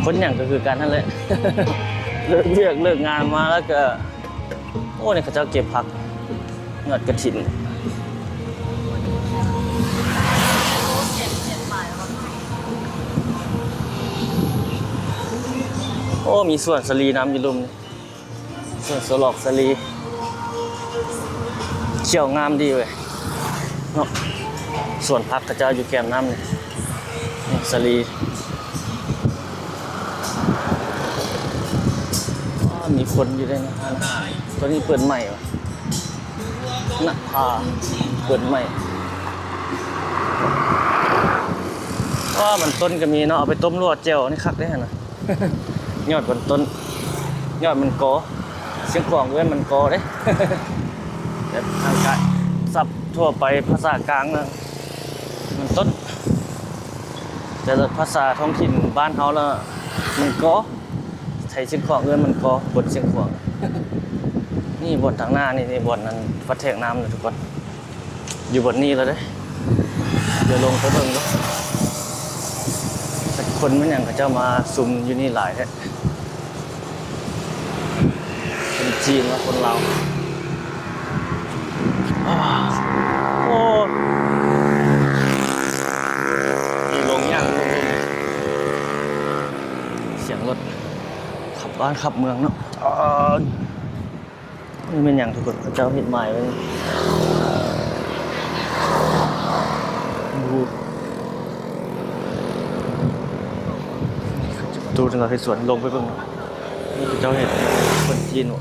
ຄົນຫຍັງກໍຄືກັນຫັ້ນແຫຼະ ເລີກວຽກເລີກງານມາແລ້ວກໍ ໂອ້ ນີ້ເຂົາເຈົ້າເກັບຜັກຍອດກະຖິນ. ໂອ້ ມີສວນສາລີນຳຢູ່ລຸ່ມນີ້ ສວນສະຫຼອກສາລີ ຂຽວງາມດີເວີຍເນາະ. ສວນຜັກເຂົາເຈົ້າຢູ່ແຄມນ້ຳນີ້ ສາລີ. ອ້າ ມີຄົນຢູ່ເດ້ ຮ້ານອາຫານ ຕອນນີ້ເປີດໃໝ່ຫວາ ນະພາ ເປີດໃໝ່. ອ້າ ມັນຕົ້ນກໍມີເນາະ ເອົາໄປຕົ້ມລົວກແຈ່ວນີ້ຄັກເດ້ຫັ້ນນະ. ຍອດມັນຕົ້ນ ຍອດມັນກໍ ຊຽງຂວາງເອີ້ນມັນກໍເດ້ ແບບທາງການ ສັບທົ່ວໄປພາສາກາງນະ ມັນຕົ້ນ. ແຕ່ລະພາສາທ້ອງຖິ່ນບ້ານເຮົາລະມັນກໍ ໄທຊຽງຂວາງເອີ້ນມັນກໍ ຄົນຊຽງຂວາງ. ນີ້ບ່ອນທາງໜ້ານີ້ ນີ້ບ່ອນອັນວັດແທກນ້ຳນະທຸກຄົນ ຢູ່ບ່ອນນີ້ລະເດ້. ດຽວລົງໄປເບິ່ງເນາະ ຈັກຄົນແມ່ນຫຍັງເຂົາເຈົ້າມາຊຸມຢູ່ນີ້ຫຼາຍແທ້ ຄົນຈີນວະ ຄົນລາວ. ໂອ້ ລົງຍາກ ລົງ ລົງ ສຽງລົດຂັບບ້ານຂັບເມືອງເນາະ. ນີ້ແມ່ນຫຍັງທຸກຄົນ? ເຂົາເຈົ້າເຮັດໝາຍໄວ້ ຕູ້ ຕູ້ທີ່ເຮົາເຮັດສວນ ລົງໄປເບິ່ງ ນີ້ເຂົາເຈົ້າເຮັດຄົນຈີນບໍ?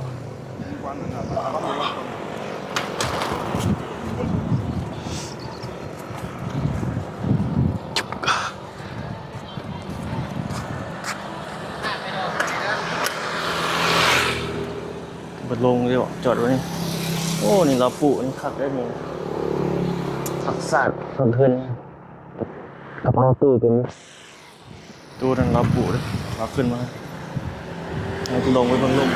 ບໍ່ລົງເລີຍ ຈອດໄວ້ນີ້. ໂອ້ ນີ້ລາວປູກ ນີ້ຄັກເດ້ນີ້ ຜັກສາດ ຜັກເຮືອນ ກະເພາະຕູ້ຕົວນີ້. ໂຕນັ້ນລາວປູກເດ້ ລາວຂຶ້ນມາ ເຮົາກໍລົງໄປເບິ່ງລຸ່ມ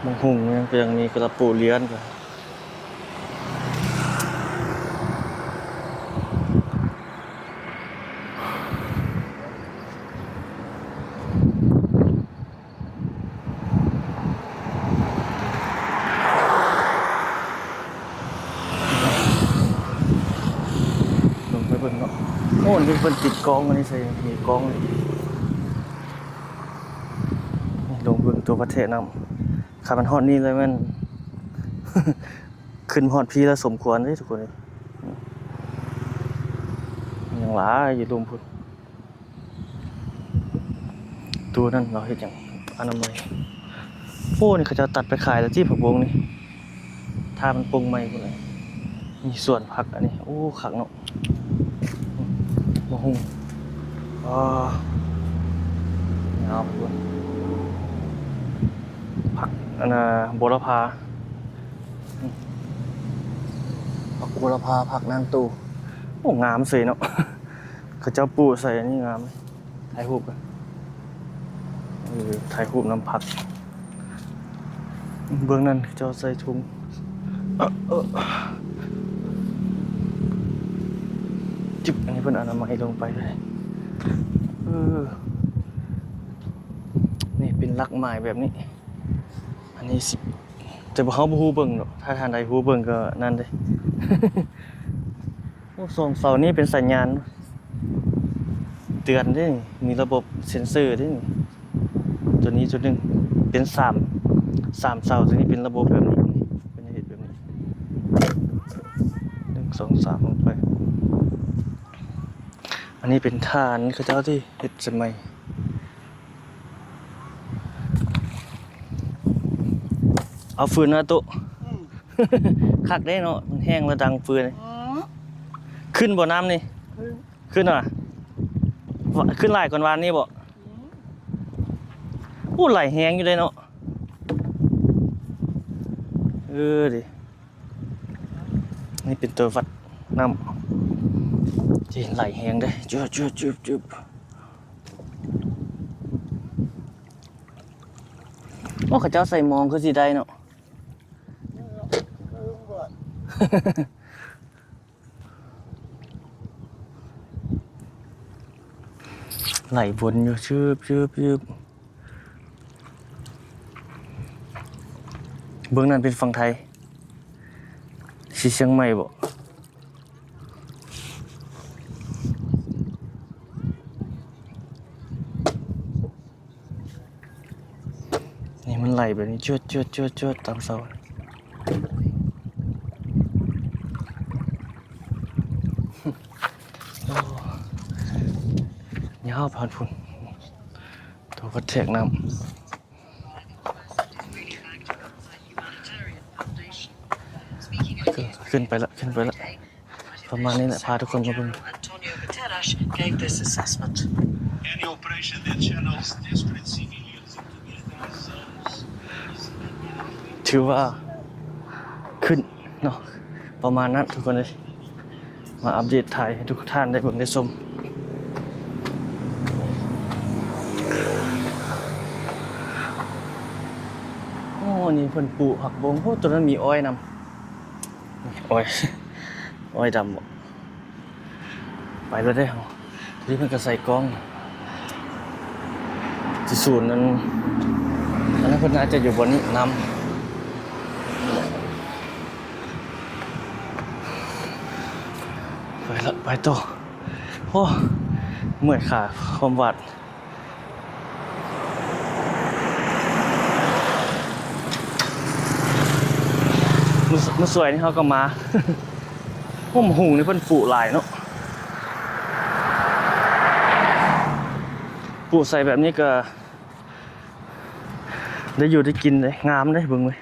ບັກຫຸ່ງຫຍັງກໍຍັງມີ ກະລາປູກລຽນກໍ ລົງໄປເບິ່ງເນາະ. ໂອ້ ນີ້ເພິ່ນຕິດກ້ອງ ອັນນີ້ໃສ່ ມີກ້ອງ ນີ້ ລົງເບິ່ງຕົວວັດແທກນ້ຳ. ຄັນມັນຮອດນີ້ແລ້ວແມ່ນ ຂຶ້ນຮອດພີ້ແລ້ວສົມຄວນເດ້ທຸກຄົນເອີຍ. ຍັງຫຼາຍຢູ່ລຸ່ມພຸ້ນ. ໂຕນັ້ນລາວເຮັດຫຍັງ? ອະນາໄມ. ໂອ້ ນີ້ເຂົາເຈົ້າຕັດໄປຂາຍແລ້ວຕິ ຜັກບົງນີ້ ຖ້າມັນປົ່ງໃໝ່ພຸ້ນແຫຼະ. ມີສວນຜັກອັນນີ້ ໂອ້ ຄັກເນາະ ບັກຫຸ່ງ. ອ້າ ຍາວພຸ້ນ ຜັກອັນນ່າ ບົວລະພາ. ອືມ ຜັກບົວລະພາ ຜັກນາງໂຕ. ໂອ້ ງາມເສີຍເນາະ ເຂົາເຈົ້າປູກໃສ່ອັນນີ້ງາມເລີຍ. ຖ່າຍຮູບກ່ອນ ເອີ ຖ່າຍຮູບນຳຜັກ. ເບື້ອງນັ້ນເຂົາເຈົ້າໃສ່ຖົງ ເອີ ຈິບ ອັນນີ້ເພິ່ນອະນາໄມລົງໄປເລີຍ. ເອີ ນີ້ເປັນຫຼັກໝາຍແບບນີ້. ອັນນີ້ຊິ ແຕ່ວ່າເຮົາບໍ່ຮູ້ເບິ່ງດອກ ຖ້າທ່ານໃດຮູ້ເບິ່ງກໍນັ້ນເດ້. ໂອ້ ສອງເສົານີ້ເປັນສັນຍານເຕືອນເດ້ ມີລະບົບເຊັນເຊີເດ້. ຕົວນີ້ ຕົວໜຶ່ງເປັນສາມ ສາມເສົາ ຕົວນີ້ເປັນລະບົບແບບນີ້ ເປັນເຮັດແບບນີ້ ໜຶ່ງ ສອງ ສາມ ລົງໄປ. ອັນນີ້ເປັນຖານເຂົາເຈົ້າທີ່ເຮັດສະໄໝ ເອົາຟືນມາໂຕະ. ອືມ ຄັກເດ້ເນາະ ມັນແຫ້ງແລ້ວດັງຟືນ. ອືມ ຂຶ້ນບໍ່ນ້ຳນີ້? ຂຶ້ນ ຂຶ້ນຫວາ? ວະ ຂຶ້ນຫຼາຍກວ່າວານນີ້ບໍ່? ອືມ ໂອ້ ໄຫຼແຮງຢູ່ເດ້ເນາະ. ເອີ ເດ້ ນີ້ເປັນຕົວວັດນ້ຳ ທີ່ໄຫຼແຮງເດ້. ຈວບ ຈວບ ຈວບ ຈວບ. ໂອ້ ເຂົາເຈົ້າໃສ່ມອງຄືຊິໄດ້ເນາະ. ໄຫຼວົນຢູ່ ຊຶບ ຊຶບ ຊຶບ. ເບື້ອງນັ້ນເປັນຝັ່ງໄທ ຊິຊຽງໃໝ່ບໍ? ນີ້ມັນໄຫຼແບບນີ້ ຈວດ ຈວດ ຈວດ ຈວດ ຕາມເສົາ. ໂອ້ ຍາວຜ່ານພຸ້ນ ຕົວວັດແທກນ້ຳ. ຂຶ້ນໄປລະ ຂຶ້ນໄປລະ ປະມານນີ້ແຫຼະ ພາທຸກຄົນມາເບິ່ງ. ຖືວ່າຂຶ້ນເນາະ ປະມານນັ້ນທຸກຄົນເອີຍ. ມາອັບເດດຖ່າຍໃຫ້ທຸກທ່ານໄດ້ເບິ່ງໄດ້ຊົມ. ໂອ້ ນີ້ເພິ່ນປູກຜັກບົງ. ໂອ້ ຕົວນັ້ນມີອ້ອຍນຳ ອ້ອຍ ອ້ອຍດຳບໍ? ໄປແລ້ວເດ້ເຮົາ. ທີ່ເພິ່ນກໍໃສ່ກ້ອງ ທີ່ສູນນັ້ນ ອັນນັ້ນເພິ່ນອາດຈະຢູ່ບ່ອນນີ້ນຳ. ໄປຕໍ່. ໂອ້ ເມື່ອຍຂາຄວາມວາດ. ມື້ ມື້ສວຍນີ້ເຮົາກໍມາ. ໂອ້ ໝາກຫຸ່ງນີ້ເພິ່ນປູກຫຼາຍເນາະ. ປູກໃສ່ແບບນີ້ກໍໄດ້ຢູ່ໄດ້ກິນເດ້ ງາມເດ້ ເບິ່ງເວີຍ.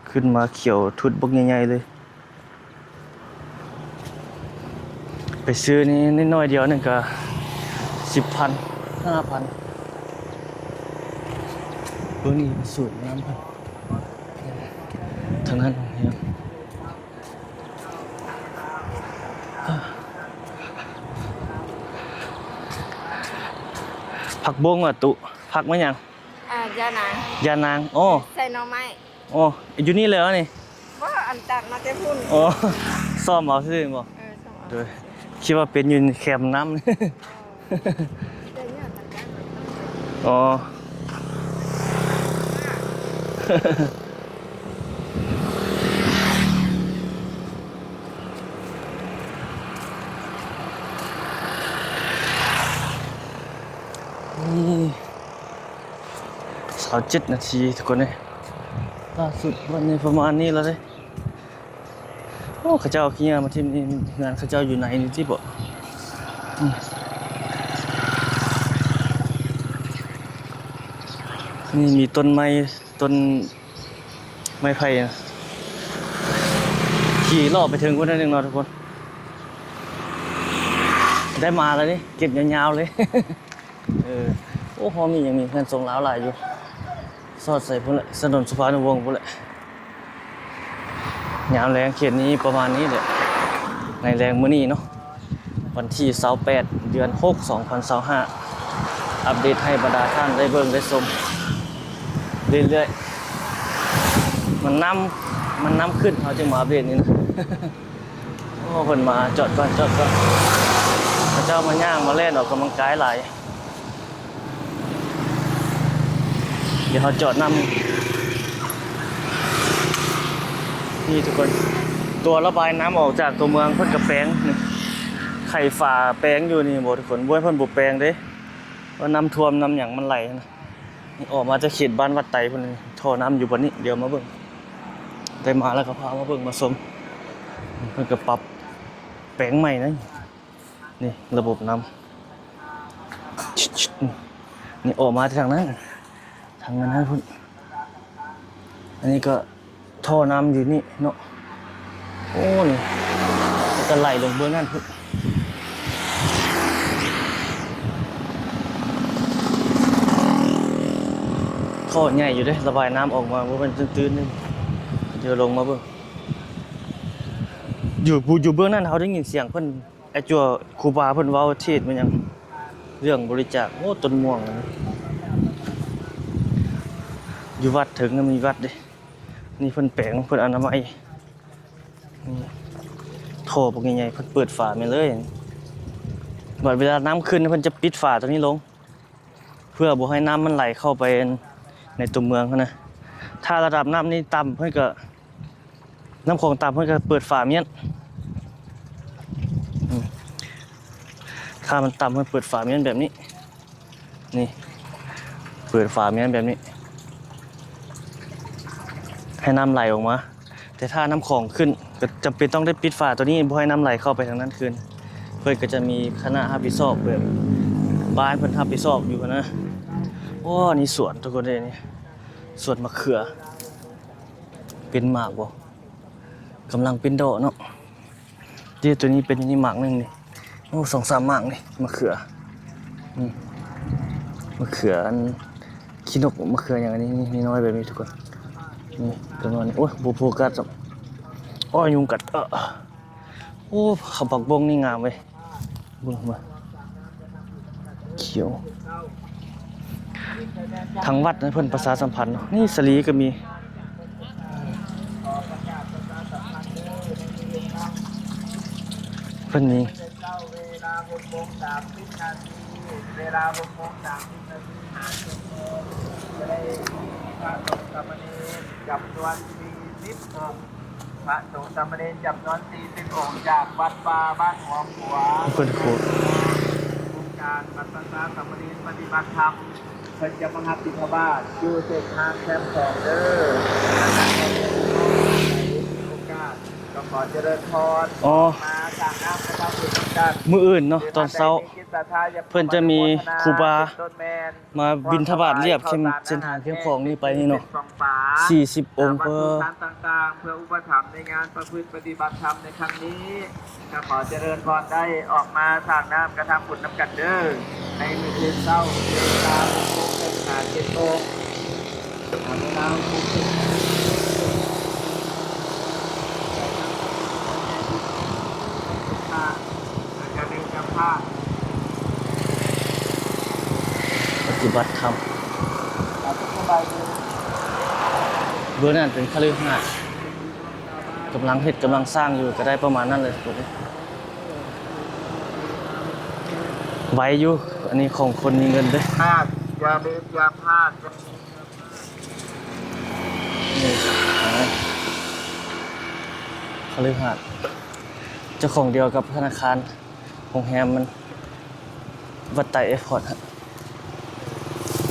ຂຶ້ນມາຂຽວທຸດບັກໃຫຍ່ໆເລີຍ. ໄປຊື້ນີ້ໜ້ອຍດຽວໜຶ່ງກໍສິບພັນ ຫ້າພັນ. ເບິ່ງນີ້ສວຍງາມເພິ່ນ ທາງນັ້ນ. ຜັກບົ້ງຫວາຕຸ ຜັກແມ່ນຫຍັງ? ອ່າ ຢານາງ. ຢານາງ ໂອ້ ໃສ່ໜໍ່ໄມ້. ໂອ້ ຢູ່ນີ້ເລີຍຫວານີ້? ບໍ່ ອັນຕັດມາແຕ່ພຸ້ນ. ໂອ້ ຊ້ອມເອົາຊື່ບໍ່? ເອີ ຊ້ອມເອົາ. ໂດຍ ຄິດວ່າເປັນຢູ່ແຄມນ້ຳ. ອໍ ນີ້ ຊາວເຈັດນາທີທຸກຄົນເອີຍ. ລ່າສຸດວັນນີ້ປະມານນີ້ແລ້ວເດ້. ໂອ້ ເຂົາເຈົ້າເອົາຂີ້ເຫຍື້ອມາຖິ້ມນີ້ ເຮືອນເຂົາເຈົ້າຢູ່ໃນນີ້ຕິບໍ? ອືມ ນີ້ມີຕົ້ນໄມ້ ຕົ້ນໄມ້ໄຜ່ນະ. ຂີ່ເລາະໄປເທິງພຸ້ນໜ້ອຍໜຶ່ງເນາະທຸກຄົນ. ໄດ້ມາແລ້ວນີ້ ເກັບຍາວໆເລີຍ. ເອີ ໂອ້ ເຮົາມີຫຍັງນີ້ ເຮືອນຊົງລາວຫຼາຍຢູ່ ສອດໃສ່ພຸ້ນແຫຼະ ຖະໜົນສຸພານຸວົງພຸ້ນແຫຼະ. ຍາມແລງເຂດນີ້ປະມານນີ້ແຫຼະ ໃນແລງມື້ນີ້ເນາະ ວັນທີຊາວແປດ ເດືອນຫົກ ສອງພັນຊາວຫ້າ ອັບເດດໃຫ້ບັນດາທ່ານໄດ້ເບິ່ງໄດ້ຊົມເລື້ອຍໆ. ມັນນ້ຳ ມັນນ້ຳຂຶ້ນ ເຮົາຈຶ່ງມາອັບເດດນີ້ນະ. ໂອ້ ເພິ່ນມາ ຈອດກ່ອນ ຈອດກ່ອນ ເຂົາເຈົ້າມາຍ່າງມາແລ່ນອອກກຳລັງກາຍຫຼາຍ. ດຽວເຮົາຈອດນ້ຳນີ້ ນີ້ທຸກຄົນ ຕົວລະບາຍນ້ຳອອກຈາກຕົວເມືອງເພິ່ນກະແປງນີ້ ໄຂຝາແປງຢູ່ນີ້ບໍທຸກຄົນ. ບໍ່ ເພິ່ນບໍ່ແປງເດ້ ວ່ານ້ຳຖ້ວມນ້ຳຫຍັງມັນໄຫຼຫັ້ນນະ. ນີ້ອອກມາຈາກເຂດບ້ານວັດໄຕພຸ້ນ ທໍ່ນ້ຳຢູ່ບ່ອນນີ້. ດຽວມາເບິ່ງ ໄດ້ມາແລ້ວກໍພາມາເບິ່ງມາຊົມ. ເພິ່ນກໍປັບແປງໃໝ່ນະ ນີ້ລະບົບນ້ຳ ນີ້ອອກມາທາງນັ້ນ ທາງນັ້ນພຸ້ນ. ອັນນີ້ກໍທໍ່ນ້ຳຢູ່ນີ້ເນາະ. ໂອ້ ນີ້ ແລ້ວກໍໄຫຼລົງເບື້ອງນັ້ນພຸ້ນ. ທໍ່ໃຫຍ່ຢູ່ເດ້ ລະບາຍນ້ຳອອກມາ ບໍ່ແມ່ນຕື້ນໆ. ດຽວລົງມາເບິ່ງ ຢູ່ ຢູ່ເບື້ອງນັ້ນ ເຮົາໄດ້ຍິນສຽງເພິ່ນ ໄອ້ຈົວຄູບາເພິ່ນເວົ້າເທດແມ່ນຫຍັງ ເລື່ອງບໍລິຈາກ ໂອ້ ຕົ້ນມ່ວງ ຢູ່ວັດເທິງນະ ມີວັດເດ້. ນີ້ເພິ່ນແປງ ເພິ່ນອະນາໄມ ນີ້ ທໍ່ບັກໃຫຍ່ໆ ເພິ່ນເປີດຝາແມ່ນເລີຍ. ບັດເວລານ້ຳຂຶ້ນ ເພິ່ນຈະປິດຝາຕົວນີ້ລົງ ເພື່ອບໍ່ໃຫ້ນ້ຳມັນໄຫຼເຂົ້າໄປໃນຕົວເມືອງຫັ້ນນະ. ຖ້າລະດັບນ້ຳນີ້ຕ່ຳ ເພິ່ນກໍ ນ້ຳຂອງຕ່ຳ ເພິ່ນກໍເປີດຝາມ້ຽນ. ອືມ ຖ້າມັນຕ່ຳ ເພິ່ນເປີດຝາມ້ຽນແບບນີ້ ນີ້ ເປີດຝາມ້ຽນແບບນີ້ ໃຫ້ນ້ຳໄຫຼອອກມາ. ແຕ່ຖ້ານ້ຳຂອງຂຶ້ນ ກໍຈຳເປັນຕ້ອງໄດ້ປິດຝາຕົວນີ້ ບໍ່ໃຫ້ນ້ຳໄຫຼເຂົ້າໄປທາງນັ້ນຄືນ. ເພິ່ນກໍຈະມີຄະນະຮັບຜິດຊອບ ແບບບ້ານເພິ່ນຮັບຜິດຊອບຢູ່ຫັ້ນນະ. ໂອ້ ນີ້ສວນທຸກຄົນເດ້ ນີ້ສວນມະເຂືອ ເປັນໝາກບໍ່? ກຳລັງເປັນດອກເນາະ. ເດ້ ຕົວນີ້ເປັນນີ້ໝາກໜຶ່ງນີ້. ໂອ້ ສອງສາມໝາກນີ້ ມະເຂືອ. ອືມ ມະເຂືອອັນຂີ້ນົກ ມະເຂືອຫຍັງອັນນີ້ ນີ້ນ້ອຍແບບນີ້ທຸກຄົນ. ນີ້ ປະມານນີ້. ໂອ້ຍ ບໍ່ໂຟກັສຊ້ຳ. ໂອ້ຍ ຍຸງກັດ. ເອີ ໂອ້ ເຂົ້າຜັກບົ້ງນີ້ງາມເວີຍ. ເບິ່ງມາ ຂຽວ. ທາງວັດນະ ເພິ່ນປະຊາສຳພັນເນາະ. ນີ້ສາລີກໍມີ ເພິ່ນມີ ຈຳນວນສີ່ສິບອົງ. ພະສົງສາມະເນນຈຳນວນສີ່ສິບອົງ ຈາກວັດປ່າບ້ານຫົວຂົວ ເພິ່ນໂຄດ ອົງການບັນພະສາສາມະເນນປະຕິບັດທຳ ເພິ່ນຈະມາຮັບບິນທະບາດຢູ່ເສັ້ນທາງແຄມຂອງເດີ. ໂອກາດ ກໍຂໍຈະເລີນພອນ ອໍ ມາສ້າງນ້ຳພະທາດບຸນນຳກັນ ມື້ອື່ນເນາະ ຕອນເຊົ້າ ເພິ່ນຈະມີຄູບາ ເປັນຕົ້ນແມ່ນ ມາບິນທະບາດລຽບເສັ້ນ ເສັ້ນທາງແຄມຂອງນີ້ໄປນີ້ເນາະ ສີ່ສິບອົງ ເພື່ອ ວັດຖຸທານຕ່າງໆ ເພື່ອອຸປະຖຳໃນງານປະພຶດປະຕິບັດທຳໃນຄັ້ງນີ້ ກໍຂໍຈະເລີນພອນໄດ້ອອກມາສ້າງນ້ຳກະທຳບຸນນຳກັນເດີ ໃນມື້ອື່ນເຊົ້າ ເວລາຫົກໂມງເຄິ່ງຫາເຈັດໂມງ ເວລາຫົກໂມງເຄິ່ງຫາເຈັດໂມງ ປະຕິບັດທຳ ເບື້ອງນັ້ນເປັນຄະລືຫາດ ກຳລັງເຮັດ ກຳລັງສ້າງຢູ່ ກໍໄດ້ປະມານນັ້ນແຫຼະທຸກຄົນ ໄວຢູ່ ອັນນີ້ຂອງຄົນມີເງິນເດ້ ຢ່າລືມຢ່າພາດ ນີ້ ຄະລືຫາດ ເຈົ້າຂອງດຽວກັບທະນາຄານ ໂຮງແຮມມັນ ວັດໄຕແອພອດ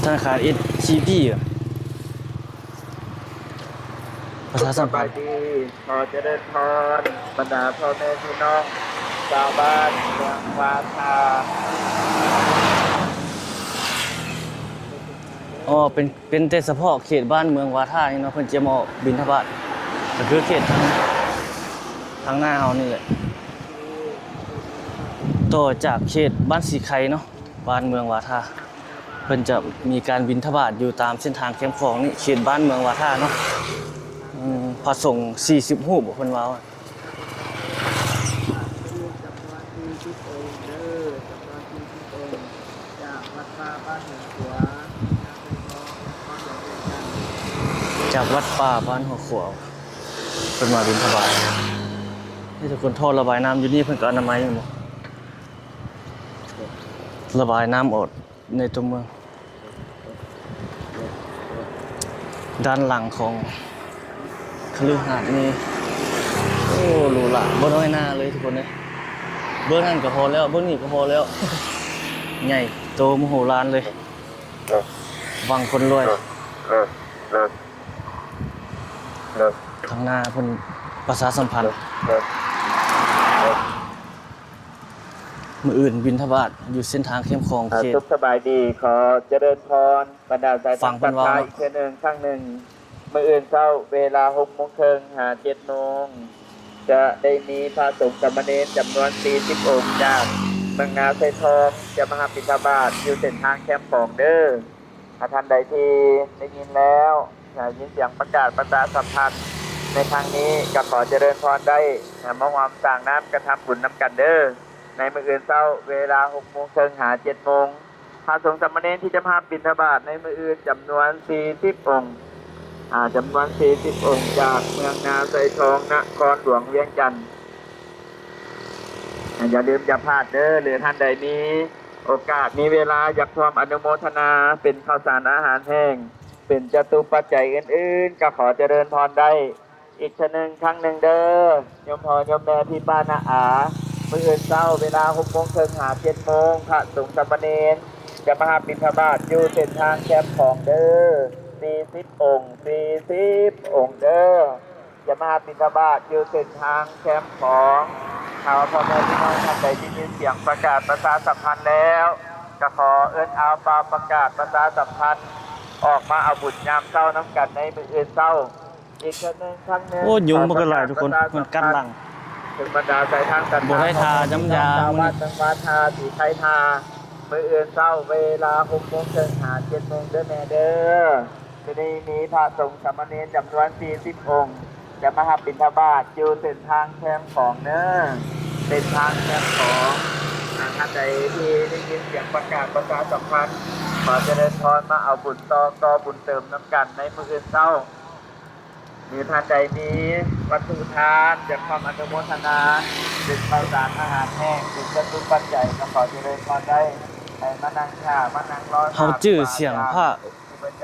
ທະນາຄານ ເອສຊີບີ ປະຊາສຳພັນ ສະບາຍດີ ຂໍຈະເລີນພອນ ບັນດາພໍ່ແມ່ພີ່ນ້ອງຊາວບ້ານເມືອງວາທາ ອໍ ເປັນ ເປັນແຕ່ສະເພາະເຂດບ້ານເມືອງວາທານີ້ເນາະ ເພິ່ນຈະມາອອກບິນທະບາດ ກໍຄືເຂດທາງ ທາງໜ້າເຮົານີ້ແຫຼະ ຕໍ່ຈາກເຂດບ້ານສີໄຄເນາະ ບ້ານເມືອງວາທາ ເພິ່ນຈະມີການບິນທະບາດຢູ່ຕາມເສັ້ນທາງແຄມຂອງນີ້ ເຂດບ້ານເມືອງວາທາເນາະ ອືມ ພະສົງສີ່ສິບຮູບ ເພິ່ນເວົ້າ ຈຳນວນສີ່ສິບອົງເດີ ຈຳນວນສີ່ສິບອົງ ຈາກວັດປ່າບ້ານຫົວຂົວ ຈາກວັດປ່າບ້ານຫົວຂົວ ເພິ່ນມາບິນທະບາດ ໃຫ້ທຸກຄົນ ທໍ່ລະບາຍນ້ຳຢູ່ນີ້ເພິ່ນກໍອະນາໄມຢູ່ ລະບາຍນ້ຳອອກໃນຕົວເມືອງ ດ້ານຫຼັງຂອງຄະລືຫາດນີ້ ໂອ້ ຫຼູຫຼາບໍ່ນ້ອຍໜ້າເລີຍທຸກຄົນເອີຍ ເບິ່ງນັ້ນກໍພໍແລ້ວ ເບິ່ງນີ້ກໍພໍແລ້ວ ໃຫຍ່ໂຕມະໂຫລານເລີຍ ວັງຄົນລວຍ ທາງໜ້າເພິ່ນປະຊາສຳພັນ ມື້ອື່ນບິນທະບາດຢູ່ເສັ້ນທາງແຄມຂອງເຂດ ສຸກສະບາຍດີ ຂໍຈະເລີນພອນ ບັນດາສາຍທາງສັດທາອີກເທື່ອໜຶ່ງ ຄັ້ງໜຶ່ງ ມື້ອື່ນເຊົ້າເວລາຫົກໂມງເຄິ່ງຫາເຈັດໂມງ ຈະໄດ້ມີພະສົງສາມະເນນຈຳນວນສີ່ສິບອົງ ຈາກເມືອງນາໄຊທອງ ຈະມາຮັບບິນທະບາດຢູ່ເສັ້ນທາງແຄມຂອງເດີ. ຖ້າທ່ານໃດທີ່ໄດ້ຍິນແລ້ວ ໄດ້ຍິນສຽງປະກາດປະຊາສຳພັນໃນຄັ້ງນີ້ ກໍຂໍຈະເລີນພອນໄດ້ ມາຮ່ວມສ້າງນ້ຳກະທຳບຸນນຳກັນເດີ. ໃນມື້ອື່ນເຊົ້າເວລາຫົກໂມງເຄິ່ງຫາເຈັດໂມງ ພະສົງສາມະເນນທີ່ຈະມາຮັບບິນທະບາດໃນມື້ອື່ນຈຳນວນສີ່ສິບອົງ ອາ ຈຳນວນສີ່ສິບອົງ ຈາກເມືອງນາໄຊທອງ ນະຄອນຫຼວງວຽງຈັນ. ອາ ຢ່າລືມຢ່າພາດເດີ ຫຼືທ່ານໃດມີໂອກາດ ມີເວລາ ຢາກຮ່ວມອະນຸໂມທະນາເປັນເຂົ້າສານອາຫານແຫ້ງ ເປັນຈະຕຸປັດໄຈອື່ນໆ ກໍຂໍຈະເລີນພອນໄດ້. ອີກເທື່ອໜຶ່ງ ຄັ້ງໜຶ່ງເດີ ໂຍມພໍ່ໂຍມແມ່ ພີ່ປ້ານ້າອາ, ມື້ອື່ນເຊົ້າເວລາຫົກໂມງເຄິ່ງຫາເຈັດໂມງ ພະສົງສາມະເນນຈະມາຮັບບິນທະບາດຢູ່ເສັ້ນທາງແຄມຂອງເດີ ສີ່ສິບອົງ ສີ່ສິບອົງເດີ ຈະມາຮັບບິນທະບາດຢູ່ເສັ້ນທາງແຄມຂອງ. ຖ້າວ່າພໍ່ແມ່ພີ່ນ້ອງທ່ານໃດໄດ້ຍິນສຽງປະກາດປະຊາສຳພັນແລ້ວ ກໍຂໍເອີ້ນເອົາປາວປະກາດປະຊາສຳພັນອອກມາເອົາບຸນຍາມເຊົ້ານຳກັນໃນມື້ອື່ນເຊົ້າ. ອີກເທື່ອໜຶ່ງ ຄັ້ງໜຶ່ງ ໂອ້ ຍຸງມັນກໍຫຼາຍທຸກຄົນ ມັນກັດຫຼັງ ເຖິງບັນດາສາຍທາງສັດທາ ບໍ່ໄດ້ທານ້ຳຢາ ຂອງພີ່ນ້ອງຊາວບ້ານເມືອງວາທາ ສີໄຄທາ ມື້ອື່ນເຊົ້າເວລາຫົກໂມງເຄິ່ງຫາເຈັດໂມງເດີແມ່ເດີ ຈະໄດ້ມີພະສົງສາມະເນນຈຳນວນສີ່ສິບອົງ ຈະມາຮັບບິນທະບາດຢູ່ເສັ້ນທາງແຄມຂອງເດີ ເສັ້ນທາງແຄມຂອງ. ຖ້າທ່ານໃດທີ່ໄດ້ຍິນສຽງປະກາດປະຊາສຳພັນ ຂໍຈະເລີນພອນມາເອົາບຸນຕໍ່ ກໍບຸນເຕີມນຳກັນໃນມື້ອື່ນເຊົ້າ. ຫຼືທ່ານໃດມີວັດຖຸທານຈາກຄວາມອະນຸໂມທະນາ ເປັນເຂົ້າສານອາຫານແຫ້ງ ເປັນວັດຖຸປັດໄຈ ກໍຂໍຈະເລີນພອນໄດ້ ໃຫ້ມານັ່ງຖ້າ ມານັ່ງລໍຖ້າ ເຮົາຈື່ສຽງພະ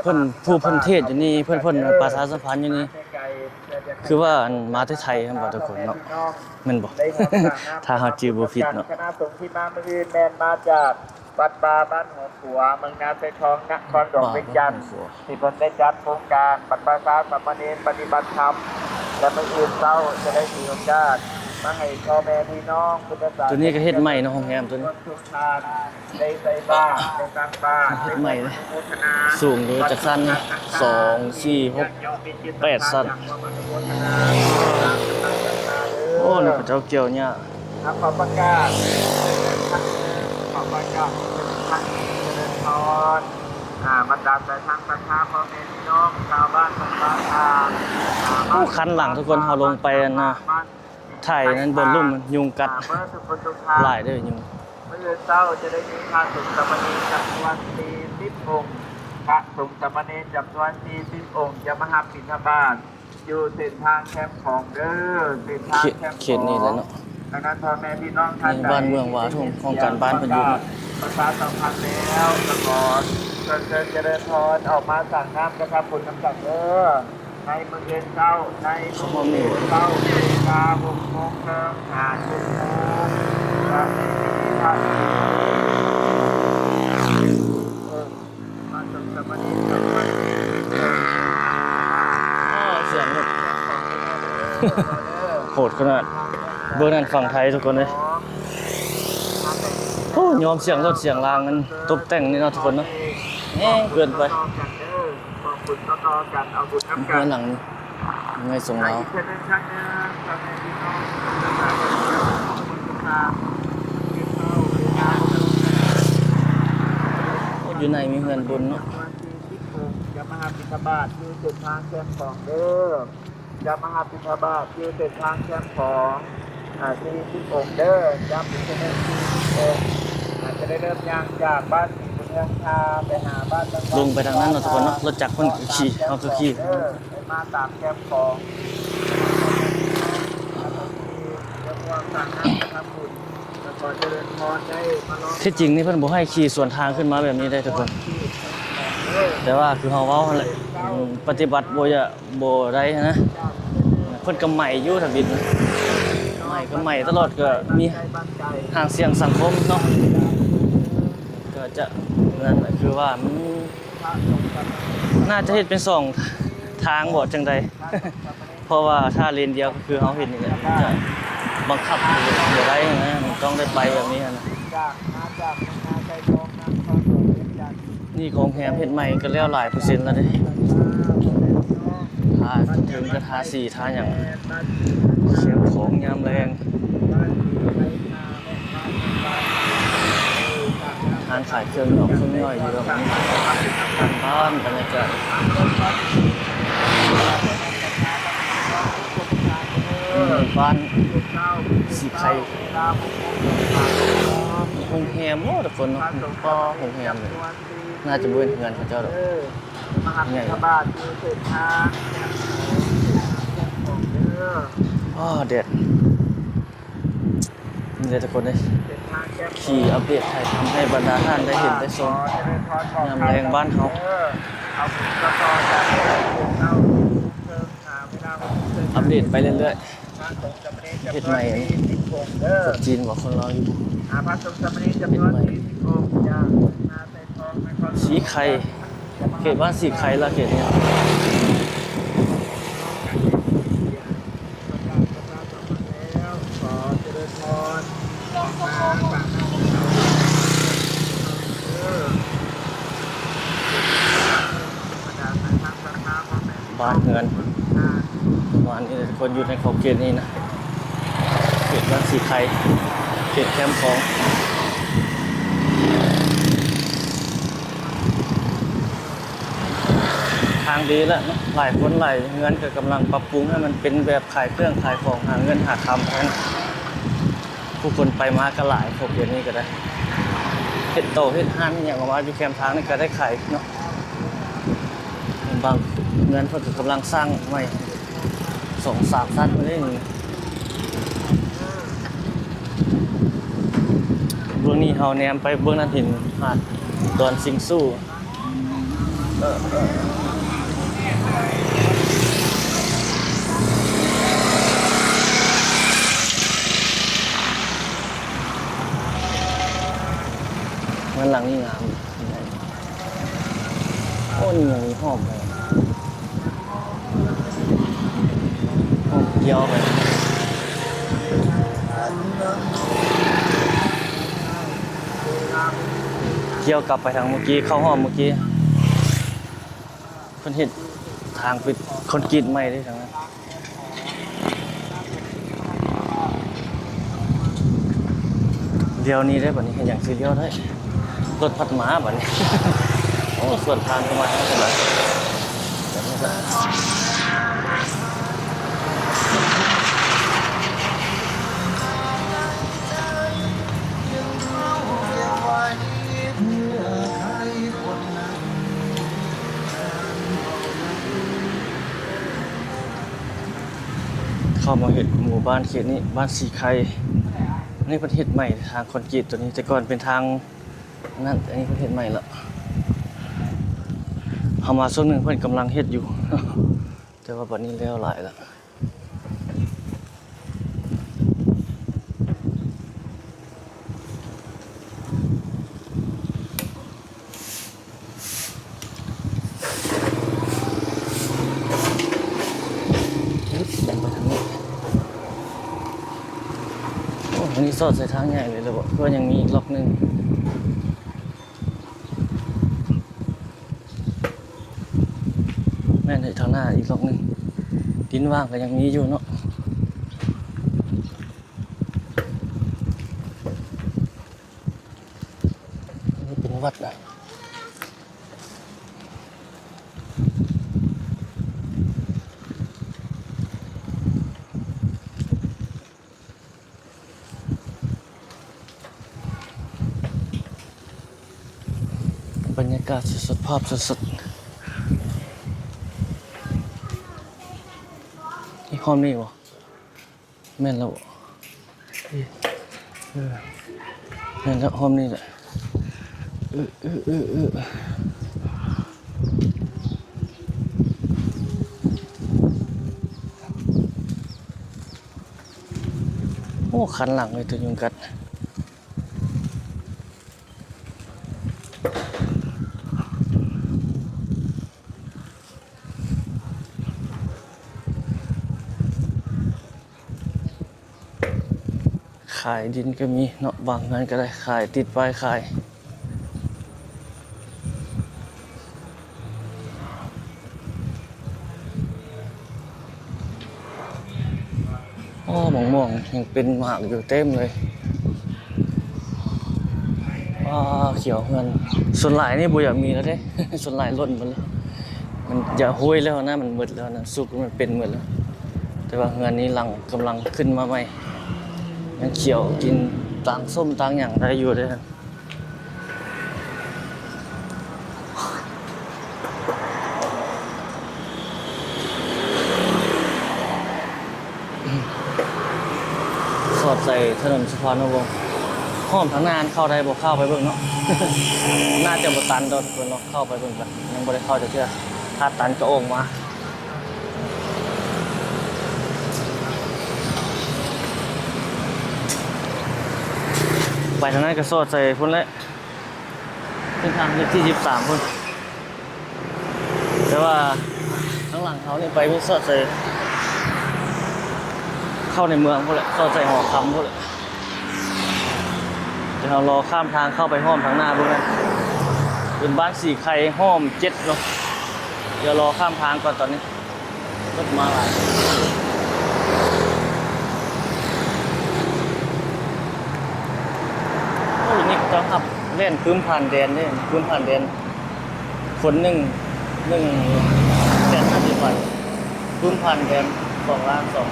ເພິ່ນ ຜູ້ເພິ່ນເທດຢູ່ນີ້ ເພິ່ນ ເພິ່ນປະຊາສຳພັນຢູ່ນີ້ ມາແຕ່ໄກ ເພື່ອ ຄືວ່າອັນມາແຕ່ໄທຫັ້ນບໍ່ທຸກຄົນເນາະ ແມ່ນບໍ່? ຖ້າເຮົາຈື່ບໍ່ຜິດເນາະ. ຄະນະສົງທີ່ມາມື້ອື່ນແມ່ນມາຈາກວັດວາບ້ານຫົວຂົວ ເມືອງນາໄຊທອງ ນະຄອນຫຼວງວຽງຈັນ ທີ່ເພິ່ນໄດ້ຈັດໂຄງການບັນພະຊາສາມະເນນປະຕິບັດທຳ ແລະ ມື້ອື່ນເຊົ້າຈະໄດ້ຖືໂອກາດມາໃຫ້ພໍ່ແມ່ພີ່ນ້ອງພຸດທະສາສະນິກະ ຕົວນີ້ກໍເຮັດໃໝ່ເນາະ ໂຮງແຮມຕົວນີ້ ທຸກທ່ານ ໄດ້ໃສ່ບາດ ໄດ້ຕັກບາດ ເຮັດໃໝ່ເດ້ ສູງຢູ່ຈັກຊັ້ນນີ້ ສອງ ສີ່ ຫົກ ແປດຊັ້ນ. ໂອ້ ນີ້ເຂົາເຈົ້າກ່ຽວຫຍ້າ. ຂໍປະກາດ ຂໍປະກາດ ເຈະເລີນພອນ ອ່າ ບັນດາສາຍທາງສັດທາ ພໍ່ແມ່ພີ່ນ້ອງຊາວບ້ານ ບ້ານທ່າ ໂອ້ ຄັນຫຼັງທຸກຄົນ ເຮົາລົງໄປອັນນ່າ ຖ່າຍນັ້ນ ບ່ອນລຸ່ມຍຸງກັດ ຫຼາຍເດີຍຸງ. ມື້ເຊົ້າຈະໄດ້ມີພະສົງສາມະເນນຈຳນວນສີ່ສິບອົງ ພະສົງສາມະເນນຈຳນວນສີ່ສິບອົງ ຈະມາຮັບບິນທະບາດຢູ່ເສັ້ນທາງແຄມຂອງເດີ ເສັ້ນທາງແຄມຂອງ. ເຂດນີ້ແຫຼະເນາະ ດັ່ງນັ້ນ ພໍ່ແມ່ພີ່ນ້ອງທ່ານໃດ ບ້ານເມືອງວາທຸ່ງ ຫ້ອງການບ້ານເພິ່ນຢູ່ ປະຊາສຳພັນແລ້ວ ສະກອນ ເຊີນ ເຊີນຈະເລີນພອນ ອອກມາສັງນ້ຳກະທຳບຸນນຳກັນເດີ. ໃນມື້ອື່ນເຊົ້າ ໃນມື້ອື່ນເຊົ້າ ເວລາຫົກໂມງເຄິ່ງຫາເຈັດໂມງ ຈະໄດ້ມີພະ ເອີ ພະສົງສາມະເນນຈຳນວນ ໂອ້ ສຽງລົດ ໂຫດຂະໜາດ. ເບິ່ງນັ້ນຝັ່ງໄທທຸກຄົນເອີຍ. ໂອ້ ຍອມສຽງລົດສຽງລາງມັນຕົບແຕ່ງນີ້ເນາະທຸກຄົນເນາະ ແຮງເກີນໄປ. ເຮືອນຫຼັງນີ້ ເຮືອນຊົງລາວ ໂອ້ ຢູ່ໃນມີເຮືອນບຸນເນາະ. ຈະມາຮັບບິນທະບາດຢູ່ເສັ້ນທາງແຄມຂອງເດີ ຈະມາຮັບບິນທະບາດຢູ່ເສັ້ນທາງແຄມຂອງ ອ່າ ສີ່ສິບອົງເດີ ຢ້ຳອີກເທື່ອໜຶ່ງ ສີ່ສິບອົງ ອ່າ ຈະໄດ້ເລີ່ມຍ່າງຈາກບ້ານສີບຸນເຮືອງທາໄປຫາບ້ານ ລົງໄປທາງນັ້ນເນາະທຸກຄົນເນາະ ລົດຈັກເພິ່ນກໍຂີ່ ເຮົາກໍຂີ່ ມາຕາມແຄມຂອງ ທີ່ຈິງນີ້ເພິ່ນບໍ່ໃຫ້ຂີ່ສວນທາງຂຶ້ນມາແບບນີ້ເດ້ທຸກຄົນ ແຕ່ວ່າຄືເຮົາເວົ້າຫັ້ນແຫຼະ ປະຕິບັດບໍ່ຢາກ ບໍ່ໄດ້ຫັ້ນນະ ເພິ່ນກໍໄໝຢູ່ທຳອິດນະ ໄໝກໍໄໝຕະຫຼອດ ກໍມີຫາງສຽງສັງຄົມເນາະ ກໍຈະນັ້ນແຫຼະ ຄືວ່າມັນ ໜ້າຈະເຮັດເປັນສອງທາງບໍ ຈັ່ງໃດ ເພາະວ່າຖ້າເລນດຽວກໍຄືເຮົາເຫັນນີ້ແຫຼະ ຈະບັງຄັບບໍ່ໄດ້ຫັ້ນນະ ມັນຕ້ອງໄດ້ໄປແບບນີ້ຫັ້ນນະ. ນີ້ໂຮງແຮມເຮັດໃໝ່ກໍແລ້ວຫຼາຍເປີເຊັນແລ້ວເດ້ ທາເທິງກໍທາສີ ທາຫຍັງ ແຄມຂອງຍາມແລງ ຮ້ານຂາຍເຄື່ອງນອກເຄື່ອງຍ່ອຍຢູ່ແລ້ວ ບ້ານ ບັນຍາກາດ ບ້ານສີໄຄ ໂຮງແຮມ ໂອ້ ທຸກຄົນເນາະ ໂຮງແຮມນີ້ ໜ້າຈະບໍ່ແມ່ນເຮືອນເຂົາເຈົ້າດອກ ໃຫຍ່ ອ້າ ແດດ ນີ້ແຫຼະທຸກຄົນເອີຍ ຂີ່ອັບເດດຖ່າຍທຳໃຫ້ບັນດາທ່ານໄດ້ເຫັນໄດ້ຊົມ ຍາມແລງບ້ານເຮົາ ອັບເດດໄປເລື້ອຍໆ ເຮັດໃໝ່ ຄົນຈີນບໍ່ ຄົນລາວຢູ່ ເຮັດໃໝ່ ສີໄຄ ເຂດບ້ານສີໄຄລະ ເຂດນີ້ ບ້ານເຮືອນ ປະມານນີ້ແຫຼະ ທຸກຄົນ ຢູ່ໃນຂອບເຂດນີ້ນະ ເຂດບ້ານສີໄຄ ເຂດແຄມຂອງ ທາງດີແລ້ວເນາະ ຫຼາຍຄົນຫຼາຍເຮືອນກໍກຳລັງປັບປຸງໃຫ້ມັນເປັນແບບຂາຍເຄື່ອງຂາຍຂອງ ຫາເງິນຫາຄຳຫັ້ນ ຜູ້ຄົນໄປມາກໍຫຼາຍ ພວກດຽວນີ້ກໍໄດ້ ເຮັດໂຕເຮັດຮ້ານຫຍັງອອກມາຢູ່ແຄມທາງນີ້ກໍໄດ້ຂາຍເນາະ ບາງເຮືອນເພິ່ນກໍກຳລັງສ້າງໃໝ່ ສອງສາມຊັ້ນພຸ້ນເດ້. ເບື້ອງນີ້ເຮົາແນມໄປເບື້ອງນັ້ນເຫັນຫາດດອນຊິງຊູ ເອີ ເອີ. ນີ້ງາມ. ໂອ້ ນີ້ຍັງມີຫອມໄປ ຫອມກ່ຽວໄປ ກ່ຽວກັບໄປທາງເມື່ອກີ້ ເຂົ້າຫອມເມື່ອກີ້. ເພິ່ນເຮັດທາງເປັນຄອນກຣີດໃໝ່ເດ້ທາງນັ້ນ. ລ້ຽວນີ້ໄດ້ ບັດນີ້ເຮັດຫຍັງຊິລ້ຽວໄດ້ ລົດພັດມາບັດນີ້. ໂອ້ ສວນທາງເຂົ້າມາທາງນັ້ນ. ເຂົ້າມາເຮັດໝູ່ບ້ານເຂດນີ້ ບ້ານສີໄຄ. ອັນນີ້ເພິ່ນເຮັດໃໝ່ທາງຄອນກຣີດໂຕນີ້ ແຕ່ກ່ອນເປັນທາງນັ້ນ ອັນນີ້ເພິ່ນເຮັດໃໝ່ລະ. ເຮົາມາຊ່ວງໜຶ່ງເພິ່ນກຳລັງເຮັດຢູ່ ແຕ່ວ່າບັດນີ້ແລ້ວຫຼາຍລະ. ໂອ້ ອັນນີ້ສອດໃສ່ທາງໃຫຍ່ເລີຍແລ້ວບໍ່ ຄືວ່າຍັງມີອີກລັອກໜຶ່ງ. ແມ່ນ ທາງໜ້າອີກລັອກໜຶ່ງ ດິນຫວ່າງກໍຍັງມີຢູ່ເນາະ. ນີ້ເປັນວັດນະ. ບັນຍາກາດສົດໆ ພາບສົດໆ. ອີກຫ້ອມນີ້ບໍ່? ແມ່ນແລ້ວ ເອີ ແມ່ນແລ້ວ ຫ້ອມນີ້ແຫຼະ. ເອີ ເອີ ເອີ ເອີ ໂອ້ ຄັນຫຼັງເລີຍ ໂຕຍຸງກັດ. ຂາຍດິນກໍມີເນາະ ບາງເຮືອນກໍໄດ້ຂາຍ ຕິດປ້າຍຂາຍ. ໂອ້ ໝາກມ່ວງຍັງເປັນໝາກຢູ່ເຕັມເລີຍ. ວ້າ ຂຽວເຮືອນ ສ່ວນຫຼາຍນີ້ບໍ່ຢາກມີແລ້ວເດ້ ສ່ວນຫຼາຍຫຼົ່ນໝົດແລ້ວ ມັນຢາກໂຮຍແລ້ວນະ ມັນໝົດແລ້ວນະ ສຸກ ມັນເປັນໝົດແລ້ວ. ແຕ່ວ່າເຮືອນນີ້ຫຼັງກຳລັງຂຶ້ນມາໃໝ່ ຍັງຂຽວ ກິນຕາງສົ້ມຕາງຫຍັງໄດ້ຢູ່ເດ້. ສອດໃສ່ຖະໜົນສຸພານຸວົງ ອ້ອມທາງໜ້າຫັ້ນເຂົ້າໄດ້ບໍ່? ເຂົ້າໄປເບິ່ງເນາະ ໜ້າຈະບໍ່ຕັນດອກເພິ່ນເນາະ ເຂົ້າໄປເບິ່ງກ່ອນ ຍັງບໍ່ໄດ້ເຂົ້າຈັກເທື່ອ ຖ້າຕັນກໍອອກມາ. ໄປທາງນັ້ນກໍສອດໃສ່ພຸ້ນແຫຼະ ເສັ້ນທາງເລກທີສິບສາມພຸ້ນ ແຕ່ວ່າທາງຫຼັງເຮົານີ້ໄປພຸ້ນ ສອດໃສ່ເຂົ້າໃນເມືອງພຸ້ນແຫຼະ ສອດໃສ່ຫໍຄຳພຸ້ນແຫຼະ. ດຽວເຮົາລໍຂ້າມທາງເຂົ້າໄປອ້ອມທາງໜ້າເບິ່ງນະ ເປັນບ້ານສີໄຄ ຫ້ອມເຈັດເນາະ. ດຽວລໍຂ້າມທາງກ່ອນຕອນນີ້ ລົດມາຫຼາຍ. ໂອ້ ນີ້ເຂົາເຈົ້າຮັບແລ່ນປຶ້ມຜ່ານແດນເດ້ ປຶ້ມຜ່ານແດນ ຄົນໜຶ່ງ ໜຶ່ງແສນຫ້າສິບພັນ ປຶ້ມຜ່ານແດນ ສອງລ້ານສອງ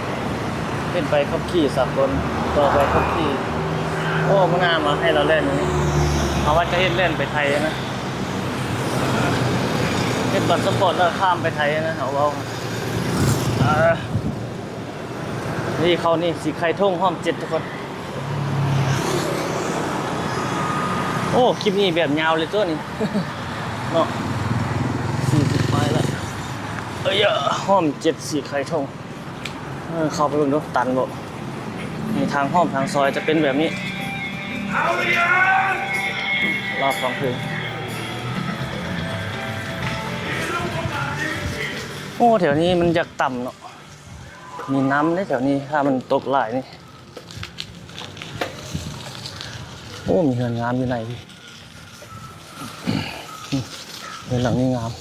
ເຮັດໃບຂັບຂີ່ສາກົນ ຕໍ່ໃບຂັບຂີ່. ໂອ້ ມື້ໜ້າມາໃຫ້ລາວແລ່ນຢູ່ນີ້ ເອົາໄວ້ກໍເຮັດແລ່ນໄປໄທນະ ເຮັດບັດສະປອດແລ້ວຂ້າມໄປໄທນະ ເອົາເວົ້າ. ເອີ ນີ້ເຂົ້ານີ້ ສີໄຄທົ່ງ ຫ້ອມເຈັດ ທຸກຄົນ. ໂອ້ ຄລິບນີ້ແບບຍາວເລີຍຕົວນີ້ເນາະ ສີ່ສິບປາຍລະ. ເອີຍ ຫ້ອມເຈັດ ສີໄຄທົ່ງ. ເອີ ເຂົ້າໄປເບິ່ງດູ ຕັນບໍ່? ນີ້ທາງອ້ອມທາງຊອຍຈະເປັນແບບນີ້. ລາວຟັງເພງ. ໂອ້ ແຖວນີ້ມັນຢາກຕ່ຳເນາະ ມີນ້ຳເດ້ແຖວນີ້ ຖ້າມັນຕົກຫຼາຍນີ້. ໂອ້ ມີເຮືອນງາມຢູ່ໃນພີ້ ເຮືອນຫຼັງນີ້ງາມ.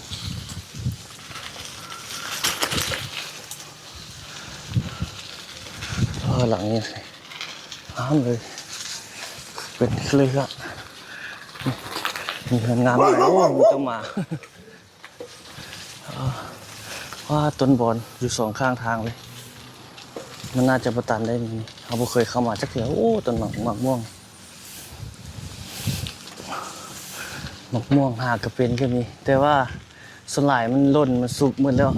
ເອີ ຫຼັງນີ້ງາມເລີຍ ເປັນເຮືອນ ມີເຮືອນງາມຫຼາຍ. ໂອ້ ມີຕົ້ນໝາ ວ້າ ຕົ້ນບອນຢູ່ສອງຂ້າງທາງເລີຍ ມັນໜ້າຈະບໍ່ຕັນໄດ້ນີ້ ເຮົາບໍ່ເຄີຍເຂົ້າມາຈັກເທື່ອ. ໂອ້ ຕົ້ນໝາກ ໝາກມ່ວງ ໝາກມ່ວງຫາກະເປັນກໍມີ ແຕ່ວ່າສ່ວນຫຼາຍມັນຫຼົ່ນ ມັນສຸກໝົດແລ້ວ.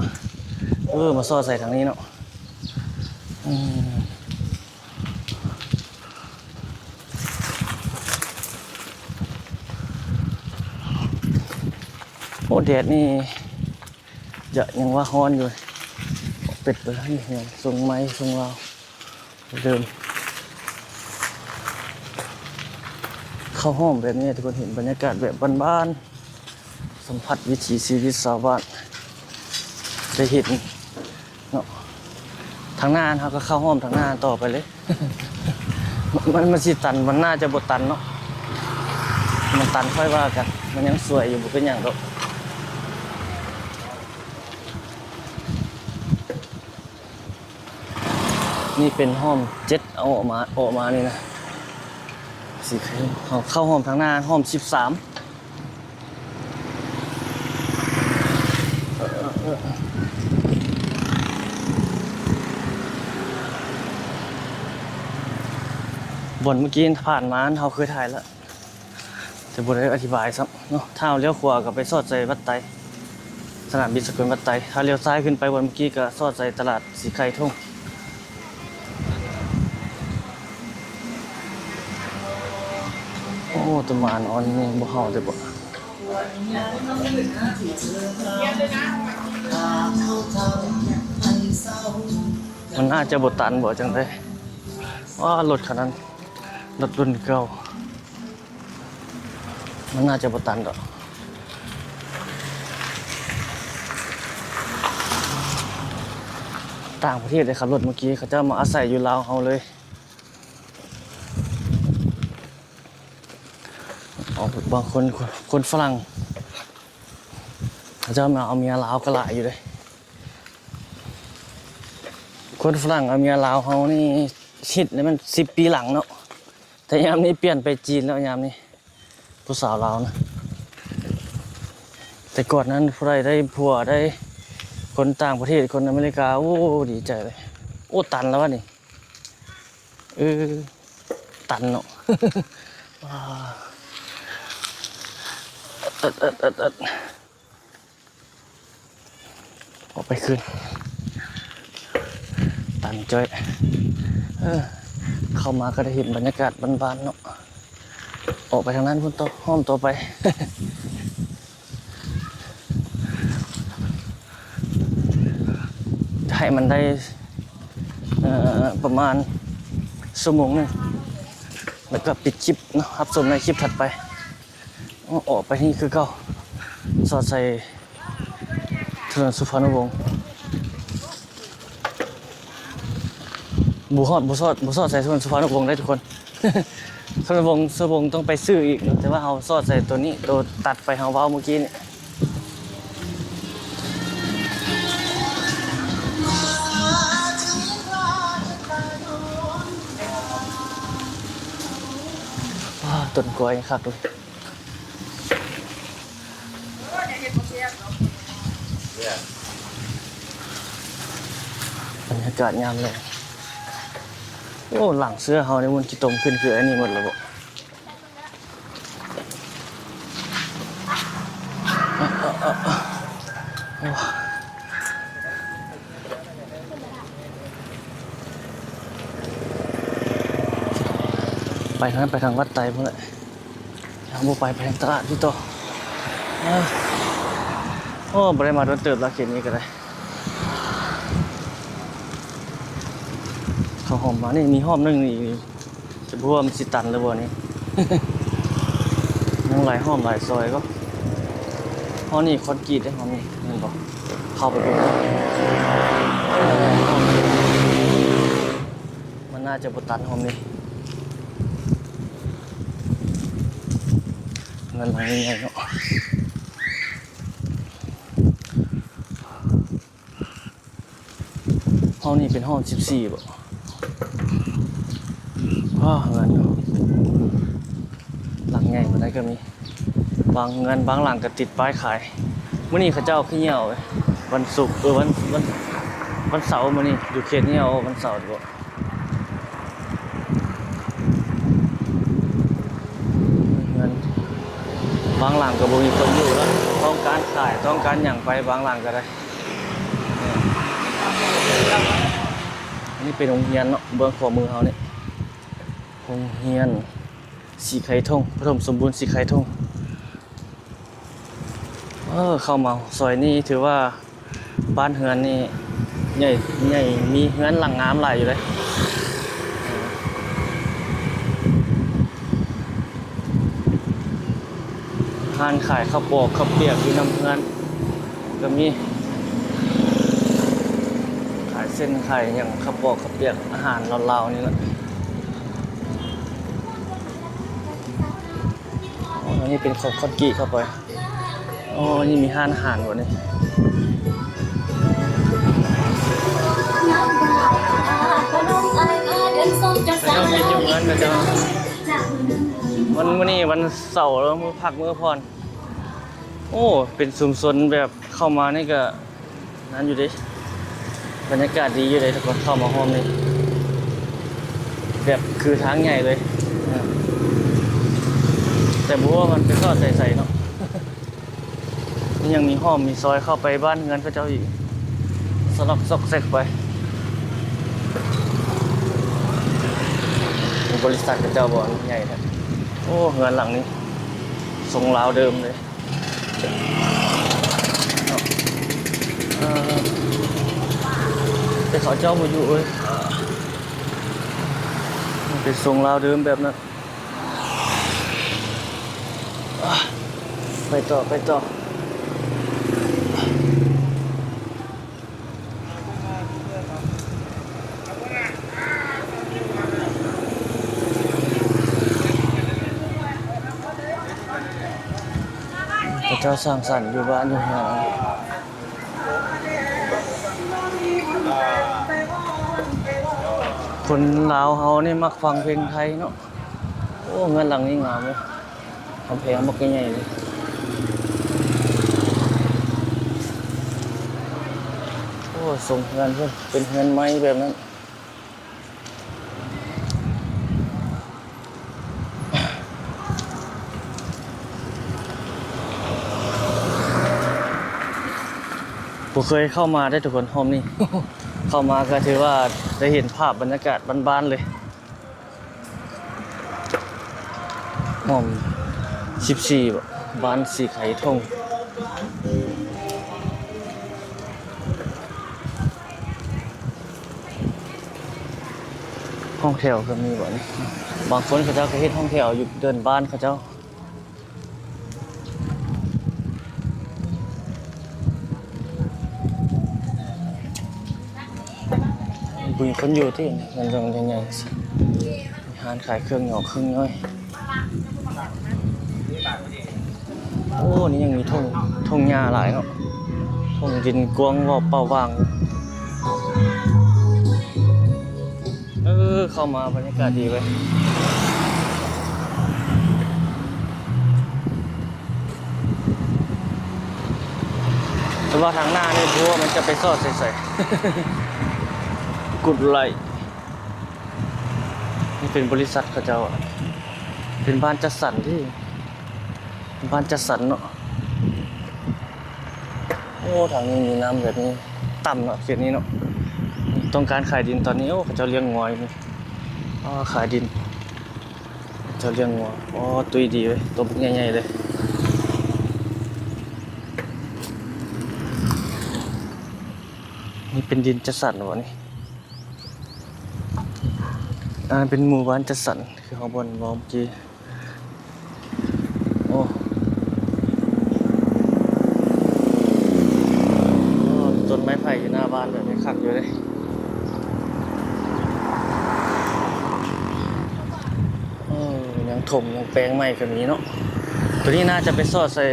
ເອີ ມາຊອດໃສ່ທາງນີ້ເນາະ. ອືມ ໂອ້ ແດດນີ້ ຢະ ຍັງວ່າຮ້ອນຢູ່. ເປັດເບິ່ງນີ້ ສົ່ງໄມ້ສົ່ງລາວເດີມ. ເຂົ້າຫ້ອມແບບນີ້ ທຸກຄົນເຫັນບັນຍາກາດແບບບ້ານໆ ສຳຜັດວິຖີຊີວິດຊາວບ້ານ ໄດ້ເຫັນເນາະ. ທາງໜ້າເຮົາກໍເຂົ້າຮ່ອມທາງໜ້າຕໍ່ໄປເລີຍ. ມັນ ມັນຊິຕັນ ມັນໜ້າຈະບໍ່ຕັນເນາະ ມັນຕັນຄ່ອຍວ່າກັນ ມັນຍັງສວຍຢູ່ ບໍ່ເປັນຫຍັງດອກ. ນີ້ເປັນຮ່ອມເຈັດ ເອົາອອກມາ ອອກມານີ້ນະ ຊິເຂົ້າ ເຂົ້າຮ່ອມທາງໜ້າ ຮ່ອມສິບສາມ. ບ່ອນເມື່ອກີ້ຜ່ານມາ ເຮົາເຄີຍຖ່າຍແລ້ວ ແຕ່ບໍ່ໄດ້ອະທິບາຍຊ້ຳເນາະ. ຖ້າເຮົາລ້ຽວຂວາກໍໄປສອດໃສ່ວັດໄຕ ສະໜາມບິນສາກົນວັດໄຕ. ຖ້າລ້ຽວຊ້າຍຂຶ້ນໄປບ່ອນເມື່ອກີ້ກໍສອດໃສ່ຕະຫຼາດສີໄຄທົ່ງ. ໂອ້ ຕະໝານອ່ອນນີ້ບໍ່ເຫົ່າເດ້ບໍ່? ມັນໜ້າຈະບໍ່ຕັນບໍ່ ຈັ່ງໃດ? ວ້າ ລົດຄັນນັ້ນ ລົດລຸ້ນເກົ່າ ມັນໜ້າຈະບໍ່ຕັນດອກ. ຕ່າງປະເທດເດ້ ຂັບລົດເມື່ອກີ້ ເຂົາເຈົ້າມາອາໄສຢູ່ລາວເຮົາເລີຍ. ເອົາ ບາງຄົນ ຄົນຝຣັ່ງ ເຂົາເຈົ້າມາເອົາເມຍລາວກໍຫຼາຍຢູ່ເດ້. ຄົນຝຣັ່ງເອົາເມຍລາວເຮົານີ້ ຄິດແລ້ວມັນສິບປີຫຼັງເນາະ ແຕ່ຍາມນີ້ປ່ຽນໄປຈີນແລ້ວ ຍາມນີ້ ຜູ້ສາວລາວນະ. ແຕ່ກ່ອນນັ້ນຜູ້ໃດໄດ້ຜົວ ໄດ້ຄົນຕ່າງປະເທດ ຄົນອາເມລິກາ ໂອ້ ດີໃຈເລີຍ. ໂອ້ ຕັນແລ້ວວະນີ້. ເອີ ຕັນເນາະ. ເອີ ເອີ ເອີ ເອີ ເອີ ອອກໄປຄືນ ຕັນຈ້ອຍ. ເອີ ເຂົ້າມາກໍໄດ້ເຫັນບັນຍາກາດບ້ານໆເນາະ. ອອກໄປທາງນັ້ນພຸ້ນຕໍ່ ອ້ອມຕໍ່ໄປ. ໃຫ້ມັນໄດ້ ເອີ ປະມານຊົ່ວໂມງໜຶ່ງ ແລ້ວກໍປິດຄລິບເນາະ ຮັບຊົມໃນຄລິບຖັດໄປ. ອອກໄປນີ້ຄືເກົ່າ ສອດໃສ່ຖະໜົນສຸພານຸວົງ. ບໍ່ຮອດ ບໍ່ສອດ ບໍ່ສອດໃສ່ສວນສຸພານຸວົງໄດ້ທຸກຄົນ. ສວນສຸພານຸວົງ ສຸພານຸວົງຕ້ອງໄປຊື້ອີກເນາະ ແຕ່ວ່າເຮົາສອດໃສ່ໂຕນີ້ ໂຕຕັດໄປເຮົາເວົ້າມື້ກີ້ນີ້. ວ້າ ຕົ້ນກ້ວຍຄັກເລີຍ. ບັນຍາກາດຍາມແລງ. ໂອ້ ຫຼັງເສື້ອເຮົານີ້ມັນຂີ້ຕົມຂຶ້ນຄືອັນນີ້ໝົດແລ້ວບໍ? ໄປທາງນັ້ນ ໄປທາງວັດໄຕພຸ້ນແຫຼະ. ເຮົາບໍ່ໄປ ໄປທາງຕະຫຼາດຢູ່ຕໍ່. ເອີ ໂອ້ ບໍ່ໄດ້ມາດົນເຕີບແລ້ວ ເຂດນີ້ກໍໄດ້. ເຂົ້າຮ່ອມມານີ້ ມີຮ່ອມໜຶ່ງນີ້ ຈະບໍ່ຮູ້ວ່າມັນຊິຕັນຫຼືບໍ່ນີ້. ຍັງຫຼາຍຮ່ອມຫຼາຍຊອຍກໍ ຫ້ອງນີ້ຄອນກຣີດເດ້ ຫ້ອງນີ້ແມ່ນບໍ່? ເຂົ້າໄປເບິ່ງ ມັນໜ້າຈະບໍ່ຕັນຫ້ອງນີ້ ເຮືອນຫຼັງໃຫຍ່ເນາະ. ຫ້ອງນີ້ເປັນຫ້ອງສິບສີ່ບໍ? ວ້າວ ເຮືອນຫຼັງໃຫຍ່ປານໃດກໍມີ ບາງເຮືອນບາງຫຼັງກໍຕິດປ້າຍຂາຍ. ມື້ນີ້ເຂົາເຈົ້າຄືເຫຍວເວີຍ ວັນສຸກ ເອີ ວັນ ວັນ ວັນເສົາ ມື້ນີ້ຢູ່ເຂດນີ້ເອົາວັນເສົາບໍ? ເຮືອນບາງຫຼັງກໍບໍ່ມີຄົນຢູ່ແລ້ວ ຕ້ອງການຂາຍ ຕ້ອງການຫຍັງໄປບາງຫຼັງກໍໄດ້. ອັນນີ້ເປັນໂຮງຮຽນເນາະ ເບື້ອງຂວາມືເຮົານີ້ ໂຮງຮຽນສີໄຄທົ່ງ ປະຖົມສົມບູນສີໄຄທົ່ງ. ເອີ ເຂົ້າມາຊອຍນີ້ຖືວ່າ ບ້ານເຮືອນນີ້ໃຫຍ່ ໃຫຍ່ ມີເຮືອນຫຼັງງາມຫຼາຍຢູ່ເດ້. ຮ້ານຂາຍເຂົ້າປອກເຂົ້າປຽກຢູ່ນຳເຮືອນກໍມີ ຂາຍເສັ້ນຂາຍຫຍັງ ເຂົ້າປອກເຂົ້າປຽກ ອາຫານລາວໆນີ້ແຫຼະ. ໂອ້ ອັນນີ້ເປັນຄອນກຣີດເຂົ້າໄປ. ໂອ້ ນີ້ມີຮ້ານອາຫານບໍ່ນີ້? ເຈົ້າເຮັດຢູ່ເຮືອນເຂົາເຈົ້າ. ວັນ ມື້ນີ້ວັນເສົາ ມື້ພັກມື້ຜ່ອນ. ໂອ້ ເປັນຊຸມຊົນແບບເຂົ້າມານີ້ກະ ນັ້ນຢູ່ເດ້ ບັນຍາກາດດີຢູ່ເດ້ທຸກຄົນ. ເຂົ້າມາຮ່ອມນີ້ແບບຄືທາງໃຫຍ່ເລີຍ ແຕ່ບໍ່ຮູ້ວ່າມັນໄປຮອດໃສໆເນາະ. ຍັງມີຮ່ອມມີຊອຍເຂົ້າໄປບ້ານເຮືອນເຂົາເຈົ້າອີກ ຊະລັກຊອກແຊກໄປ. ບໍລິສັດເຂົາເຈົ້າບໍ່ ໃຫຍ່ແທ້. ໂອ້ ເຮືອນຫຼັງນີ້ຊົງລາວເດີມເລີຍ. ເອີ ແຕ່ເຂົາເຈົ້າບໍ່ຢູ່ເອີຍ ເປັນຊົງລາວເດີມແບບນັ້ນ. ໄປຕໍ່ ໄປຕໍ່. ເຂົາເຈົ້າສ້າງສັນຢູ່ບ້ານຢູ່ເຮືອນ. ຄົນລາວເຮົານີ້ມັກຟັງເພງໄທເນາະ. ໂອ້ ເຮືອນຫຼັງນີ້ງາມເວີຍ ກຳແພງບັກໃຫຍ່ເລີຍ. ໂອ້ ຊົງເຮືອນເພິ່ນ ເປັນເຮືອນໄມ້ແບບນັ້ນ. ບໍ່ເຄີຍເຂົ້າມາເດ້ທຸກຄົນ ຮ່ອມນີ້ ເຂົ້າມາກໍຖືວ່າໄດ້ເຫັນພາບບັນຍາກາດບ້ານໆເລີຍ. ຮ່ອມສິບສີ່ບໍ? ບ້ານສີໄຄທົ່ງ. ຫ້ອງແຖວກໍມີບໍນີ້? ບາງຄົນເຂົາເຈົ້າກໍເຮັດຫ້ອງແຖວຢູ່ເດີ່ນບ້ານເຂົາເຈົ້າ. ບໍ່ມີຄົນຢູ່ຕິ ເຮືອນຫຼັງໃຫຍ່ໆ ມີຮ້ານຂາຍເຄື່ອງຫຍອກເຄື່ອງຍ່ອຍ. ໂອ້ ນີ້ຍັງມີທົ່ງ ທົ່ງຫຍ້າຫຼາຍເນາະ ທົ່ງດິນກວ້າງເວົ້າເປົ່າຫວ່າງ. ເອີ ເຂົ້າມາບັນຍາກາດດີເວີຍ ແຕ່ວ່າທາງໜ້ານີ້ບໍ່ຮູ້ວ່າມັນຈະໄປສອດໃສໆ. ກຸດໄລ ນີ້ເປັນບໍລິສັດເຂົາເຈົ້າ ເປັນບ້ານຈັດສັນເດ້ ເປັນບ້ານຈັດສັນເນາະ. ໂອ້ ທາງນີ້ມີນ້ຳແບບນີ້ ຕ່ຳເນາະ ເຂດນີ້ເນາະ. ຕ້ອງການຂາຍດິນຕອນນີ້ ໂອ້ ເຂົາເຈົ້າລ້ຽງງົວຢູ່ນີ້. ອໍ ຂາຍດິນ ເຂົາເຈົ້າລ້ຽງງົວ. ອໍ ຕຸ້ຍດີເວີຍ ໂຕບັກໃຫຍ່ໆເລີຍ. ນີ້ເປັນດິນຈັດສັນບໍນີ້? ອ່າ ເປັນໝູ່ບ້ານຈັດສັນ ຄືເຮົາບ່ອນເວົ້າເມື່ອກີ້. ໂອ້ ຕົ້ນໄມ້ໄຜ່ຢູ່ໜ້າບ້ານແບບນີ້ຄັກຢູ່ເດ້. ເອີ ຍັງຖົມຍັງແປງໃໝ່ກໍມີເນາະ. ໂຕນີ້ໜ້າຈະໄປສອດໃສ່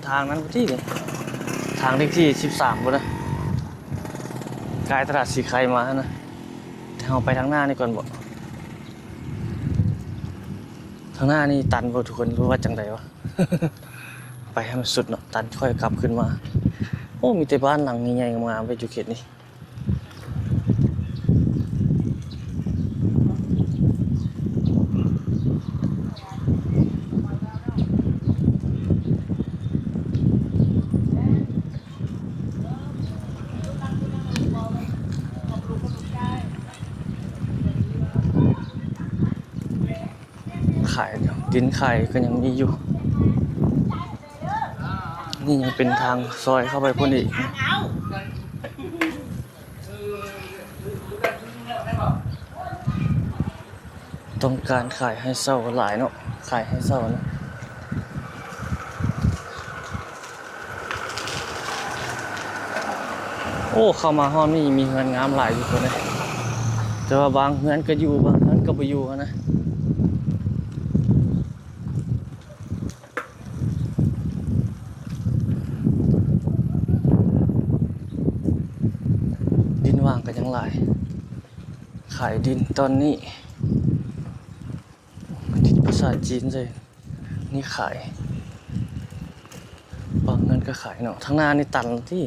ທາງນັ້ນພຸ້ນຕິ ທາງເລກທີສິບສາມພຸ້ນນະ ກາຍຕະຫຼາດສີໄຄມາຫັ້ນນະ. ແຕ່ເຮົາໄປທາງໜ້ານີ້ກ່ອນບໍ? ທາງໜ້ານີ້ຕັນບໍ່ທຸກຄົນ ຫຼືວ່າຈັ່ງໃດວະ? ໄປໃຫ້ມັນສຸດເນາະ ຕັນຄ່ອຍກັບຄືນມາ. ໂອ້ ມີແຕ່ບ້ານຫຼັງໃຫຍ່ໆງາມໆເວີຍຢູ່ເຂດນີ້. ຂາຍ ດິນຂາຍກໍຍັງມີຢູ່. ນີ້ຍັງເປັນທາງຊອຍເຂົ້າໄປພຸ້ນອີກ. ຕ້ອງການຂາຍໃຫ້ເຊົ່າຫຼາຍເນາະ ຂາຍໃຫ້ເຊົ່ານະ. ໂອ້ ເຂົ້າມາຮອດນີ້ມີເຮືອນງາມຫຼາຍຢູ່ພຸ້ນເດ້ ແຕ່ວ່າບາງເຮືອນກໍຢູ່ ບາງເຮືອນກໍບໍ່ຢູ່ຫັ້ນນະ. ດິນຫວ່າງກໍຍັງຫຼາຍ ຂາຍດິນຕອນນີ້ ຕິດພາສາຈີນໃສ່ ນີ້ຂາຍ ບາງເຮືອນກໍຂາຍເນາະ. ທາງໜ້ານີ້ຕັນຕິ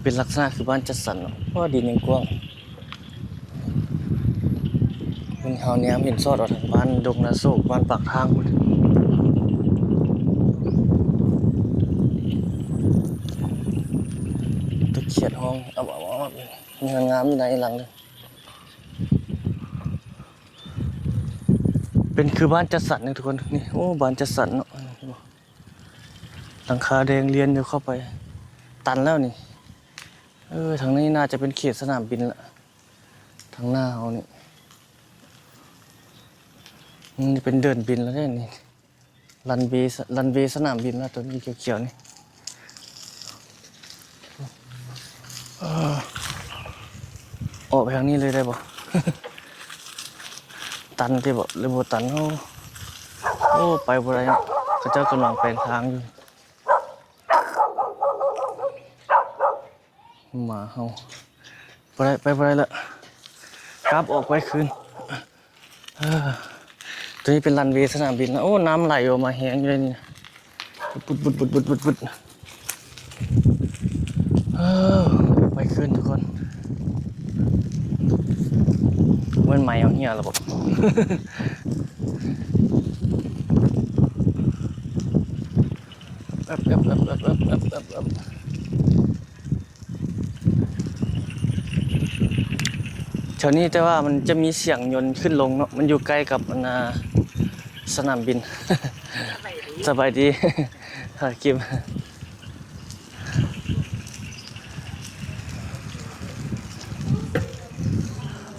ເປັນລັກສະນະຄືບ້ານຈັດສັນເນາະ ເພາະວ່າດິນຍັງກວ້າງ. ມັນ ເຮົາແນມເຫັນຊອດອອກທາງບ້ານດົງນາໂສກ ບ້ານປາກທາງພຸ້ນ. ຕະຂຽດຫ້ອງ ເອົາ ເອົາ ເອົາ ມີເຮືອນງາມຢູ່ໃນຫຼັງເດ້. ເປັນຄືບ້ານຈັດສັນເດ້ທຸກຄົນ. ນີ້ ໂອ້ ບ້ານຈັດສັນເນາະ ເຫັນບໍ່? ຫຼັງຄາແດງລຽນຢູ່ເຂົ້າໄປ ຕັນແລ້ວນີ້. ເອີ ທາງນີ້ໜ້າຈະເປັນເຂດສະໜາມບິນລະ ທາງໜ້າເຮົານີ້. ນີ້ເປັນເດີ່ນບິນແລ້ວເດ້ນີ້ ຣັນເວ ຣັນເວສະໜາມບິນລະ ໂຕນີ້ຂຽວໆນີ້. ເອີ ອອກໄປທາງນີ້ເລີຍໄດ້ບໍ່? ຕັນຕິບໍ່ ຫຼືບໍ່ຕັນ? ໂອ້ ໂອ້ ໄປບໍ່ໄດ້ເນາະ ເຂົາເຈົ້າກຳລັງແປງທາງຢູ່. ໝາເຮົາ ບໍ່ໄດ້ ໄປບໍ່ໄດ້ລະ ກັບອອກໄປຄືນ. ເອີ ໂຕນີ້ເປັນຣັນເວສະໜາມບິນນະ. ໂອ້ ນ້ຳໄຫຼອອກມາແຮງຢູ່ເດ້ນີ້ ປຸດໆໆໆໆ. ເອີ ໄປຄືນທຸກຄົນ. ແມ່ນໄມເຮົາເຫຍລະບໍ? ແອບໆໆໆ ແຖວນີ້ ແຕ່ວ່າມັນຈະມີສຽງຍົນຂຶ້ນລົງເນາະ ມັນຢູ່ໃກ້ກັບອັນນ່າ ສະໜາມບິນ. ສະບາຍດີ ສະບາຍດີ ຖ່າຍຄລິບ.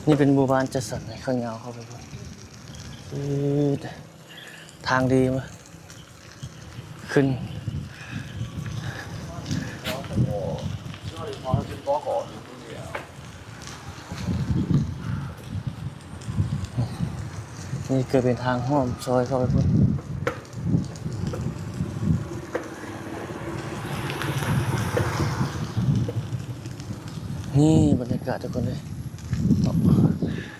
ນີ້ເປັນໝູ່ບ້ານຈັດສັນໃຫ້ເຂົາຍາວເຂົ້າໄປພຸ້ນ. ທາງດີມາ ຂຶ້ນ ນີ້ກໍເປັນທາງຮ່ອມຊອຍເຂົ້າໄປພຸ້ນ. ນີ້ບັນຍາກາດທຸກຄົນເອີຍ.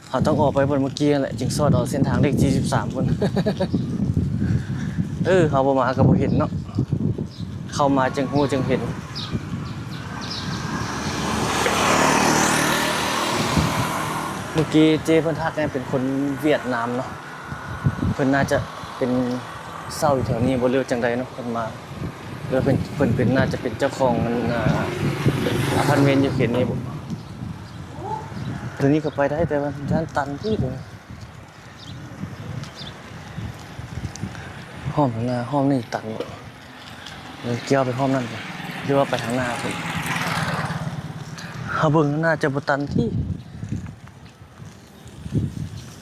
ເຮົາຕ້ອງອອກໄປບ່ອນເມື່ອກີ້ຫັ້ນແຫຼະ ຈຶ່ງຊອດເອົາເສັ້ນທາງເລກທີສິບສາມພຸ້ນ. ເອີ ເຮົາບໍ່ມາກໍບໍ່ເຫັນເນາະ ເຂົ້າມາຈຶ່ງຮູ້ຈຶ່ງເຫັນ. ເມື່ອກີ້ເຈ້ເພິ່ນທັກໃຫ້ເປັນຄົນຫວຽດນາມເນາະ ເພິ່ນໜ້າຈະເປັນເຊົ່າຢູ່ແຖວນີ້ບໍ່ ຫຼືວ່າຈັ່ງໃດເນາະ ເພິ່ນມາ ຫຼືວ່າເປັນ ເພິ່ນເປັນ ໜ້າຈະເປັນເຈົ້າຂອງ ອັນ ອາ ອາພາດເມັນຢູ່ເຂດນີ້ບໍ. ໂຕນີ້ກໍໄປໄດ້ ແຕ່ວ່າຢ້ານຕັນຕິໂຕນີ້. ອ້ອມທາງໜ້າ ອ້ອມນີ້ຕັນບໍ່ ຫຼືກ່ຽວໄປອ້ອມນັ້ນ ຫຼືວ່າໄປທາງໜ້າພຸ້ນ. ເຮົາເບິ່ງໜ້າຈະບໍ່ຕັນຕິ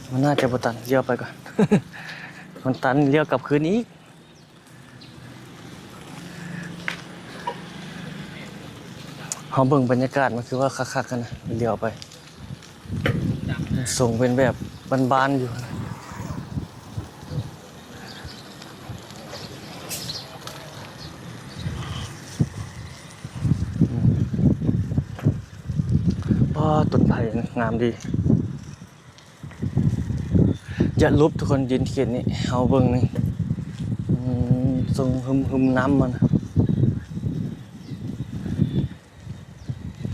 ມັນໜ້າຈະບໍ່ຕັນ ລ້ຽວໄປກ່ອນ ມັນຕັນລ້ຽວກັບຄືນອີກ. ເຮົາເບິ່ງບັນຍາກາດ ມັນຄືວ່າຄັກໆຫັ້ນນະ ຫຼຽວໄປ ຊົງເປັນແບບບ້ານໆຢູ່. ປ້າ ຕົ້ນໄຜ່ງາມດີ. ຢ່າຫຼຸບທຸກຄົນ ດິນເຂດນີ້ ເຮົາເບິ່ງນີ້ ອືມ ຊົງຫຶມໆ ນ້ຳມັນ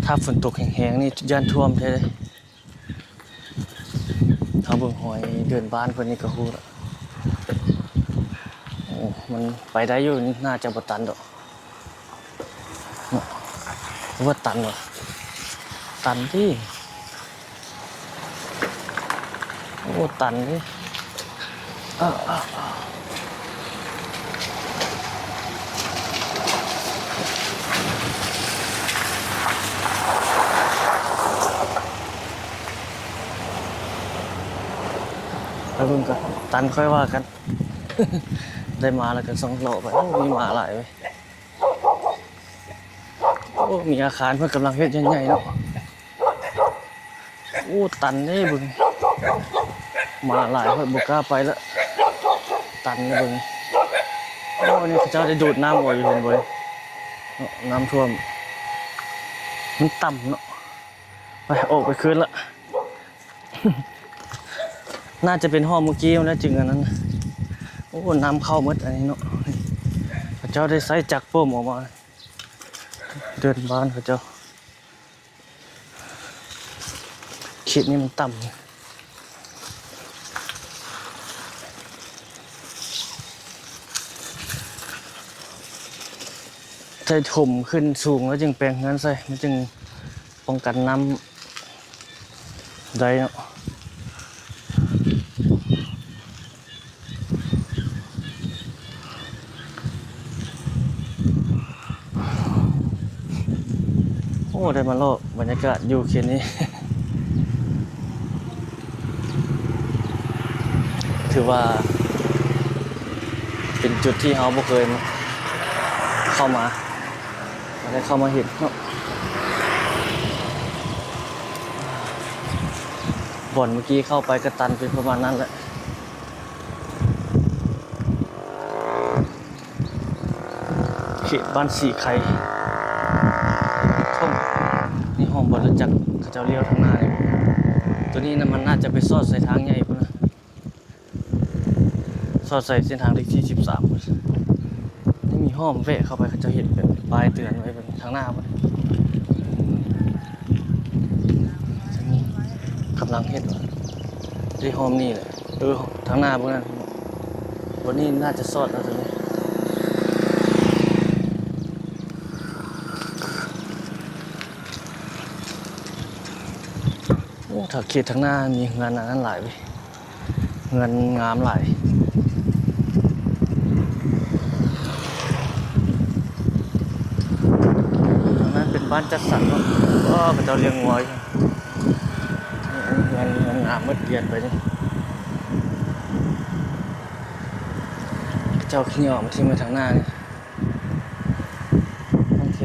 ຖ້າຝົນຕົກແຮງໆນີ້ ຢ້ານຖ້ວມແທ້ເດ້. ເຮົາເບິ່ງຮອຍເດີ່ນບ້ານເພິ່ນນີ້ກໍຮູ້ລະ. ໂອ້ ມັນໄປໄດ້ຢູ່ ໜ້າຈະບໍ່ຕັນດອກ. ເນາະ ວ່າຕັນວະ ຕັນຕິ ໂອ້ ຕັນເດ້. ໄປເບິ່ງກ່ອນ ຕັນຄ່ອຍວ່າກັນ. ໄດ້ມາແລ້ວກໍສ່ອງເລາະໄປ. ໂອ້ ມີໝາຫຼາຍເວີຍ. ໂອ້ ມີອາຄານເພິ່ນກຳລັງເຮັດໃຫຍ່ໆເນາະ. ໂອ້ ຕັນເດ້ເບິ່ງ ໝາຫຼາຍ ຂ້ອຍບໍ່ກ້າໄປລະ ຕັນເດ້ເບິ່ງ. ໂອ້ ອັນນີ້ເຂົາເຈົ້າໄດ້ດູດນ້ຳອອກຢູ່ ເຫັນບໍ່ເນາະ ນ້ຳຖ້ວມ ມັນຕ່ຳເນາະ. ໄປ ອອກໄປຄືນລະ. ໜ້າຈະເປັນຫ້ອງມື້ກີ້ແລ້ວຈຶ່ງອັນນັ້ນ. ໂອ້ ນ້ຳເຂົ້າໝົດອັນນີ້ເນາະ. ເຂົາເຈົ້າໄດ້ໃຊ້ຈັກປົມອອກມາ ເດີ່ນບ້ານເຂົາເຈົ້າ. ເຂດນີ້ມັນຕ່ຳ ໃຊ້ຖົມຂຶ້ນສູງແລ້ວຈຶ່ງແປງເຮືອນໃສ່ ມັນຈຶ່ງປ້ອງກັນນ້ຳໄດ້ເນາະ. ໂອ້ ໄດ້ມາເລາະບັນຍາກາດຢູ່ເຂດນີ້ ຖືວ່າເປັນຈຸດທີ່ເຮົາບໍ່ເຄີຍເຂົ້າມາ ກໍໄດ້ເຂົ້າມາເຫັນເນາະ. ບ່ອນເມື່ອກີ້ເຂົ້າໄປກໍຕັນເປັນປະມານນັ້ນແຫຼະ. ເຂດບ້ານສີໄຄ ທົ່ງ ນີ້ຫ້ອງບໍລິຈັກ ເຂົາເຈົ້າລ້ຽວທາງໜ້ານີ້. ໂຕນີ້ນະ ມັນໜ້າຈະໄປສອດໃສ່ທາງໃຫຍ່ພຸ້ນນະ ສອດໃສ່ເສັ້ນທາງເລກທີສິບສາມພຸ້ນ. ນີ້ມີຫ້ອງແວະເຂົ້າໄປ ເຂົາເຈົ້າເຮັດແບບປ້າຍເຕືອນໄວ້ເບິ່ງທາງໜ້າພຸ້ນ. ກຳລັງເຮັດວ່າ ເດ້ ຫ້ອງນີ້ແຫຼະ. ເອີ ທາງໜ້າພວກນັ້ນ ບ່ອນນີ້ໜ້າຈະສອດເນາະໂຕນີ້. ໂອ້ ຖ້າເຂດທາງໜ້າມີເຮືອນອັນນັ້ນຫຼາຍເວີຍ ເຮືອນງາມຫຼາຍ. ອັນນັ້ນເປັນບ້ານຈັດສັນເນາະ. ໂອ້ ເຂົາເຈົ້າລ້ຽງງົວຢູ່. ເຮືອນ ເຮືອນງາມໝົດ ປ່ຽນໄປນີ້ ເຂົາເຈົ້າຂີ້ເຫຍື້ອມາຖິ້ມໄວ້ທາງໜ້ານີ້. ໂອເຄ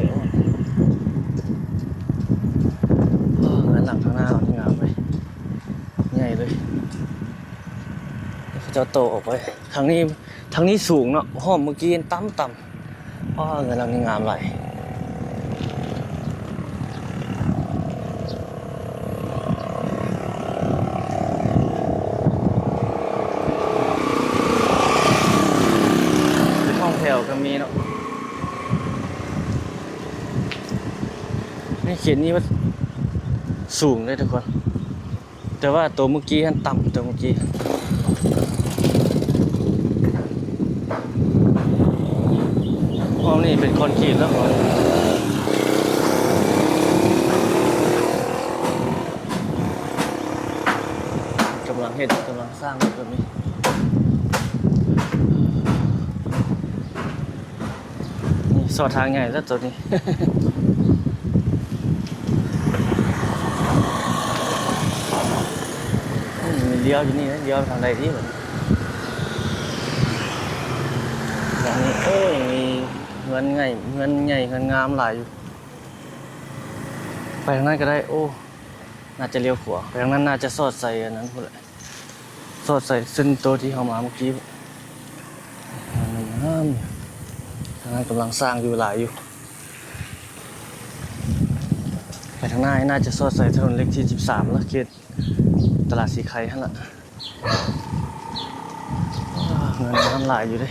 ໂອ້ ເຮືອນຫຼັງທາງໜ້ານີ້ງາມເວີຍ ໃຫຍ່ເລີຍ. ເຂົາເຈົ້າໂຕອອກໄປທາງນີ້ ທາງນີ້ສູງເນາະ ຫ້ອງເມື່ອກີ້ຕ່ຳໆ. ວ້າ ເຮືອນຫຼັງນີ້ງາມຫຼາຍ. ເປັນຫ້ອງແຖວກໍມີເນາະ. ໃນເຂດນີ້ມັນສູງເດ້ທຸກຄົນ ແຕ່ວ່າໂຕເມື່ອກີ້ຫັ້ນຕ່ຳ ໂຕເມື່ອກີ້. ຫ້ອງນີ້ເປັນຄອນກຣີດແລ້ວ ກຳລັງເຮັດ ກຳລັງສ້າງຢູ່ໂຕນີ້. ນີ້ ຊອດທາງໃຫຍ່ແລ້ວໂຕນີ້. ອືມ ລ້ຽວຢູ່ນີ້ ລ້ຽວທາງໃດດີບັດນີ້? ທາງນີ້ ໂອ້ຍ ມີເຮືອນໃຫຍ່ ເຮືອນໃຫຍ່ ເຮືອນງາມຫຼາຍຢູ່. ໄປທາງນັ້ນກໍໄດ້. ໂອ້ ໜ້າຈະລ້ຽວຂວາ. ໄປທາງນັ້ນໜ້າຈະສອດໃສ່ອັນນັ້ນພຸ້ນແຫຼະ, ສອດໃສ່ເສັ້ນໂຕທີ່ເຮົາມາເມື່ອກີ້. ທາງນັ້ນກຳລັງສ້າງຢູ່ ຫຼາຍຢູ່. ໄປທາງໜ້າໜ້າຈະສອດໃສ່ຖະໜົນເລກທີສິບສາມລະ ເຂດຕະຫຼາດສີໄຄຫັ້ນລະ. ເງິນນ້ຳຫຼາຍຢູ່ເດ້.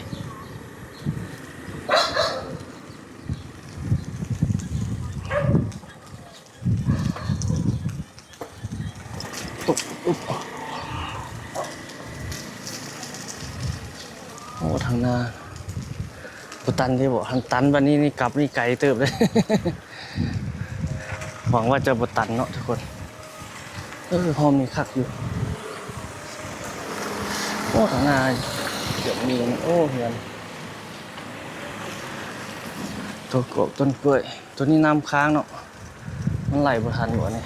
ໂອ້ ທາງໜ້າບໍ່ຕັນເດ້ບໍ? ຄັນຕັນບາດນີ້ນີ້ ກັບນີ້ໄກເຕີບເດ້. ຫວັງວ່າຈະບໍ່ຕັນເນາະທຸກຄົນ. ເອີ ຫ້ອງນີ້ຄັກຢູ່. ໂອ້ ທາງໜ້າຈະມີ ໂອ້ ເຮືອນ ຕົ້ນກວກ ຕົ້ນກ້ວຍ. ໂຕນີ້ນ້ຳຄ້າງເນາະ, ມັນໄຫຼບໍ່ທັນບໍນີ້?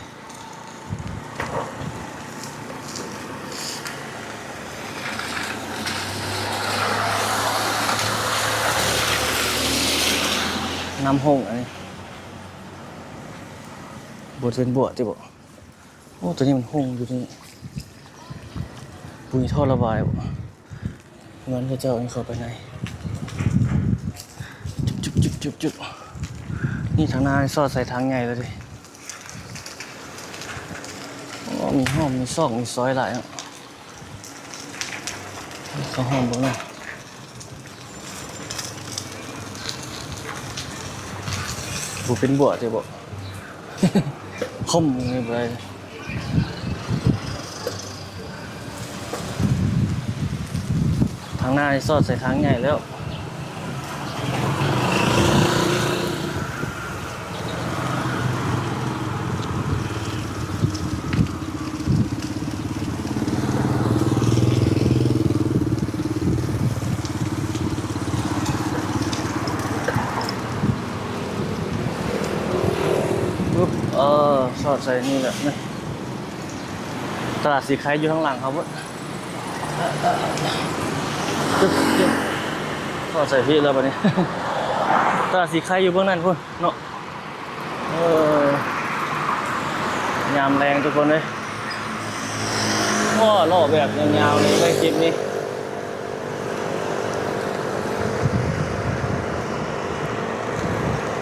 ນ້ຳຫົ່ງອັນນີ້ ບໍ່ເປັນບົວຕິບໍ? ໂອ້ ໂຕນີ້ມັນຫົ່ງຢູ່ນີ້. ບໍ່ມີທໍ່ລະບາຍບໍ? ເຮືອນເຂົາເຈົ້ານີ້ເຂົ້າໄປໃນ. ຈຸບໆໆໆ ນີ້ທາງໜ້ານີ້ສອດໃສ່ທາງໃຫຍ່ແລ້ວເດ້. ໂອ້ ມີຮ່ອມ ມີຊອກ ມີຊອຍຫຼາຍເນາະ. ເຂົ້າຮ່ອມເບິ່ງເນາະ. ບໍ່ເປັນບົວຕິບໍ? ຄົມນີ້ບໍ່ໄດ້. ທາງໜ້ານີ້ສອດໃສ່ທາງໃຫຍ່ແລ້ວ. ປຶບ ເອີ ສອດໃສ່ນີ້ແຫຼະນະ. ຕະຫຼາດສີໄຄຢູ່ທາງຫຼັງເຮົາພຸ້ນ. ເອີ ເອີ ເອີ ປຶບ ປຶບ ສອດໃສ່ພີ້ແລ້ວບາດນີ້. ຕະຫຼາດສີໄຄຢູ່ເບື້ອງນັ້ນພຸ້ນເນາະ. ເອີ ຍາມແລງທຸກຄົນເອີຍ. ໂອ້ ເລາະແບບຍາວໆເລີຍຄລິບນີ້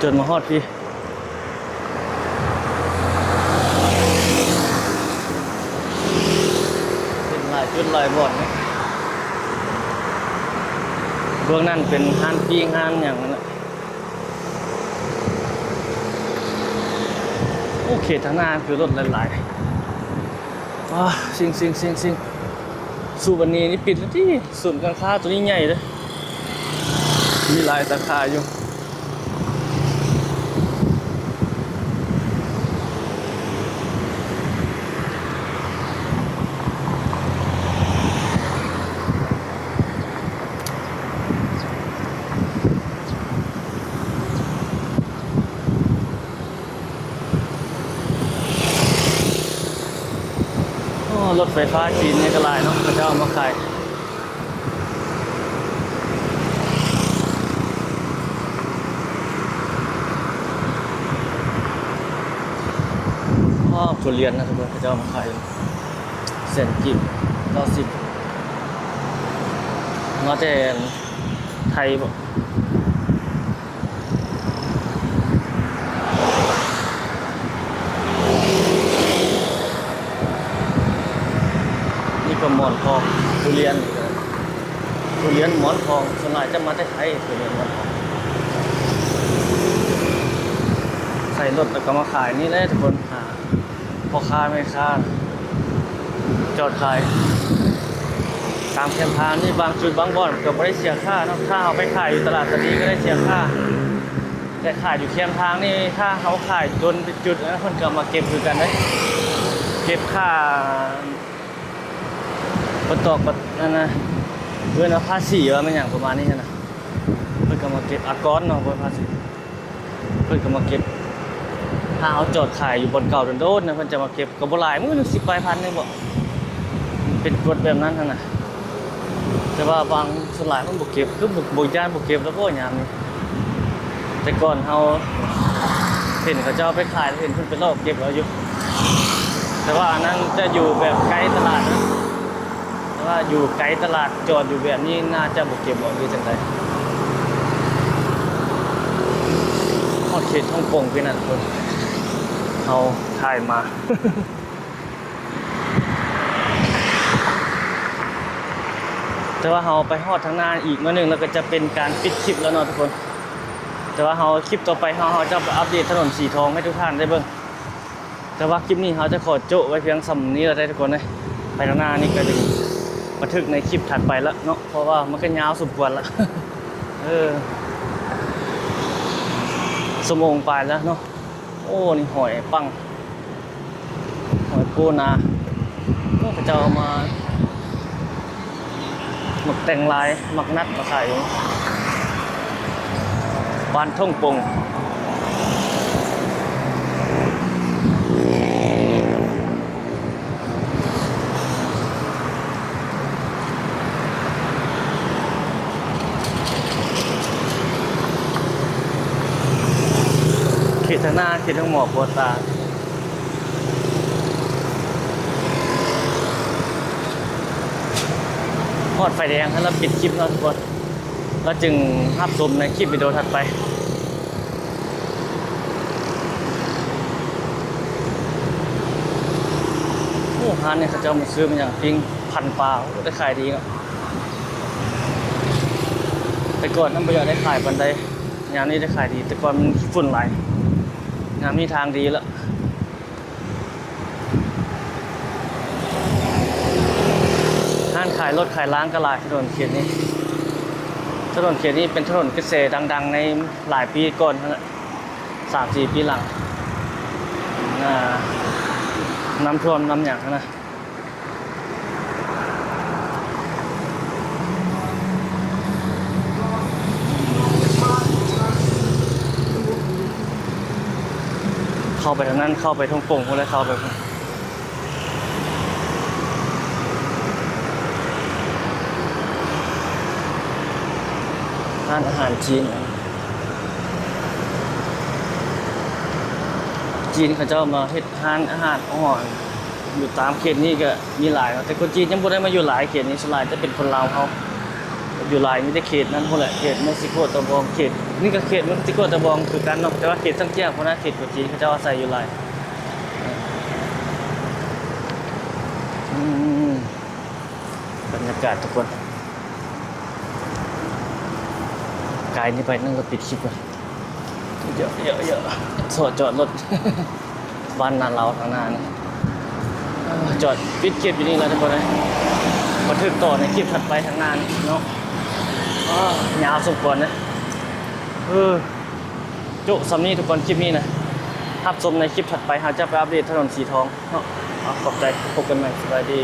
ຈົນມາຮອດພີ້. ເປັນຫຼາຍຈຸດຫຼາຍບ່ອນເນາະ. ເບື້ອງນັ້ນເປັນຮ້ານປີ້ງຮ້ານຫຍັງນັ້ນແຫຼະ. ໂອເຄ ທາງໜ້າຄືລົດຫຼາຍໆ. ວ້າ ຊິງໆໆໆ ສູບອັນນີ້ນີ້ປິດແລ້ວຕິ. ສູນການຄ້າໂຕນີ້ໃຫຍ່ເດ້ ມີຫຼາຍສາຂາຢູ່. ໂອ້ ລົດໄຟຟ້າຈີນນີ້ກໍຫຼາຍເນາະ ເຂົາເຈົ້າເອົາມາຂາຍ. ອ້າວ ທຸລຽນນະທຸກຄົນ ເຂົາເຈົ້າເອົາມາຂາຍແສນກີບ ເກົ້າສິບ ມາແຕ່ໄທບໍ? ນີ້ກໍໝອນທອງ ທຸລຽນ ທຸລຽນໝອນທອງ ສ່ວນຫຼາຍຈະມາແຕ່ໄທ ທຸລຽນໝອນທອງ ໃສ່ລົດແລ້ວກໍມາຂາຍນີ້ແຫຼະທຸກຄົນ. ພໍ່ຄ້າແມ່ຄ້າຈອດຂາຍຕາມແຄມທາງນີ້ ບາງຈຸດບາງບ່ອນກໍບໍ່ໄດ້ເສຍຄ່າເນາະ. ຖ້າເຮົາໄປຂາຍຢູ່ຕະຫຼາດຕາດີກໍໄດ້ເສຍຄ່າ ແຕ່ຂາຍຢູ່ແຄມທາງນີ້ ຖ້າເຮົາຂາຍຈົນເປັນຈຸດ ເພິ່ນກໍເອົາມາເກັບຄືກັນເດ້ ເກັບຄ່າ ບໍ່ຕອກ ອັນນະ ເອີ້ນວ່າພາສີວ່າແມ່ນຫຍັງປະມານນີ້ຫັ້ນນະ ເພິ່ນກໍມາເກັບອາກອນເນາະ ບໍ່ພາສີ ເພິ່ນກໍມາເກັບ. ຖ້າເຮົາຈອດຂາຍຢູ່ບ່ອນເກົ່າໂດນໆນະ ເພິ່ນຈະມາເກັບ ກໍບໍ່ຫຼາຍ ມື້ໜຶ່ງສິບປາຍພັນນີ້ບໍ ເປັນກົດແບບນັ້ນຫັ້ນນະ. ແຕ່ວ່າບາງ ສ່ວນຫຼາຍມັນບໍ່ເກັບ ຄືບໍ່ ບໍ່ ຢ້ານບໍ່ເກັບແລ້ວບໍ່ຍາມນີ້. ແຕ່ກ່ອນເຮົາ ເຫັນເຂົາເຈົ້າເອົາໄປຂາຍ ເຫັນເພິ່ນໄປລອກເກັບເອົາຢູ່ ແຕ່ວ່າອັນນັ້ນຈະຢູ່ແບບໃກ້ຕະຫຼາດນະ ແຕ່ວ່າຢູ່ໄກຕະຫຼາດ ຈອດຢູ່ແບບນີ້ໜ້າຈະບໍ່ເກັບບໍ່ ຫຼືຈັ່ງໃດ. ຮອດເຂດຮົງກົງພີ້ນະທຸກຄົນ ເຮົາຖ່າຍມາ ແຕ່ວ່າເຮົາໄປຮອດທາງໜ້າອີກໜ້ອຍໜຶ່ງ ແລ້ວກໍຈະເປັນການປິດຄລິບແລ້ວເນາະທຸກຄົນ. ແຕ່ວ່າເຮົາ ຄລິບຕໍ່ໄປເຮົາ ເຮົາຈະໄປອັບເດດຖະໜົນສີທອງໃຫ້ທຸກທ່ານໄດ້ເບິ່ງ. ແຕ່ວ່າຄລິບນີ້ເຮົາຈະຂໍໂຈະໄວ້ພຽງສ່ຳນີ້ລະເດີທຸກຄົນເອີຍ. ໄປທາງໜ້ານີ້ກໍຈະບັນທຶກໃນຄລິບຖັດໄປລະເນາະ ເພາະວ່າມັນກໍຍາວສົມຄວນລະ ເອີ ຊົ່ວໂມງປາຍລະເນາະ. ໂອ້ ນີ້ຫອຍປັງ ຫອຍປູນາ ໂອ້ ເຂົາເຈົ້າເອົາມາ ໝາກແຕງລາຍ ໝາກນັດມາຂາຍຢູ່ບ້ານທົ່ງປົງ. ເຂດທາງໜ້າ ເຂດໂຮງໝໍປົວຕາ ຮອດໄຟແດງ ແລ້ວປິດຄລິບເນາະທຸກຄົນ ແລ້ວຈຶ່ງຮັບຊົມໃນຄລິບວິດີໂອຖັດໄປ. ໂອ້ ຮ້ານນີ້ເຂົາເຈົ້າມາຊື້ມາຫຍັງ ປີ້ງພັນປາ ໂອ້ ໄດ້ຂາຍດີເນາະ. ແຕ່ກ່ອນນັ້ນບໍ່ຢາກໄດ້ຂາຍປານໃດ ຍາມນີ້ໄດ້ຂາຍດີ ແຕ່ກ່ອນມັນຂີ້ຝຸ່ນຫຼາຍ ຍາມນີ້ທາງດີລະ. ຮ້ານຂາຍລົດຂາຍລາງກໍຫຼາຍ ຖະໜົນເຂດນີ້ ຖະໜົນເຂດນີ້ເປັນຖະໜົນກະແສດັງໆ ໃນຫຼາຍປີກ່ອນຫັ້ນແຫຼະ ສາມສີ່ປີຫຼັງ ອາ ນ້ຳຖ້ວມນ້ຳຫຍັງຫັ້ນນະ. ເຂົ້າໄປທາງນັ້ນ ເຂົ້າໄປທົ່ງປົງພຸ້ນແຫຼະ ເຂົ້າໄປພຸ້ນ. ຮ້ານອາຫານຈີນ ຈີນເຂົາເຈົ້າມາເຮັດຮ້ານອາຫານອອກ ຢູ່ຕາມເຂດນີ້ກໍມີຫຼາຍເນາະ ແຕ່ຄົນຈີນຍັງບໍ່ໄດ້ມາຢູ່ຫຼາຍເຂດນີ້ ສ່ວນຫຼາຍຈະເປັນຄົນລາວເຮົາຢູ່ຫຼາຍ ມີແຕ່ເຂດນັ້ນພຸ້ນແຫຼະ ເຂດເມັກຊິໂກຕາບອງ ເຂດນີ້ກໍເຂດເມັກຊິໂກຕາບອງຄືກັນເນາະ ແຕ່ວ່າເຂດສັງກຽວພຸ້ນນະ ເຂດຄົນຈີນເຂົາເຈົ້າອາໄສຢູ່ຫຼາຍ. ອືມ ບັນຍາກາດທຸກຄົນ ກາຍນີ້ໄປນັ້ນລະປິດຄລິບກ່ອນ ເຍາະໆ ຊອກຈອດລົດ ບ້ານນາລາວທາງໜ້ານີ້ ຈອດປິດຄລິບຢູ່ນີ້ລະທຸກຄົນເອີຍ ມາຖືກຕໍ່ໃນຄລິບຖັດໄປທາງໜ້ານີ້ເນາະ. ອ້າ ຍາວສົມຄວນເດ້ ເອີ ໂຈະສ່ຳນີ້ທຸກຄົນ ຄລິບນີ້ນະ ຮັບຊົມໃນຄລິບຖັດໄປ ເຮົາຈະໄປອັບເດດຖະໜົນສີທອງເນາະ. ເອົາ ຂອບໃຈ ພົບກັນໃໝ່ ສະບາຍດີ.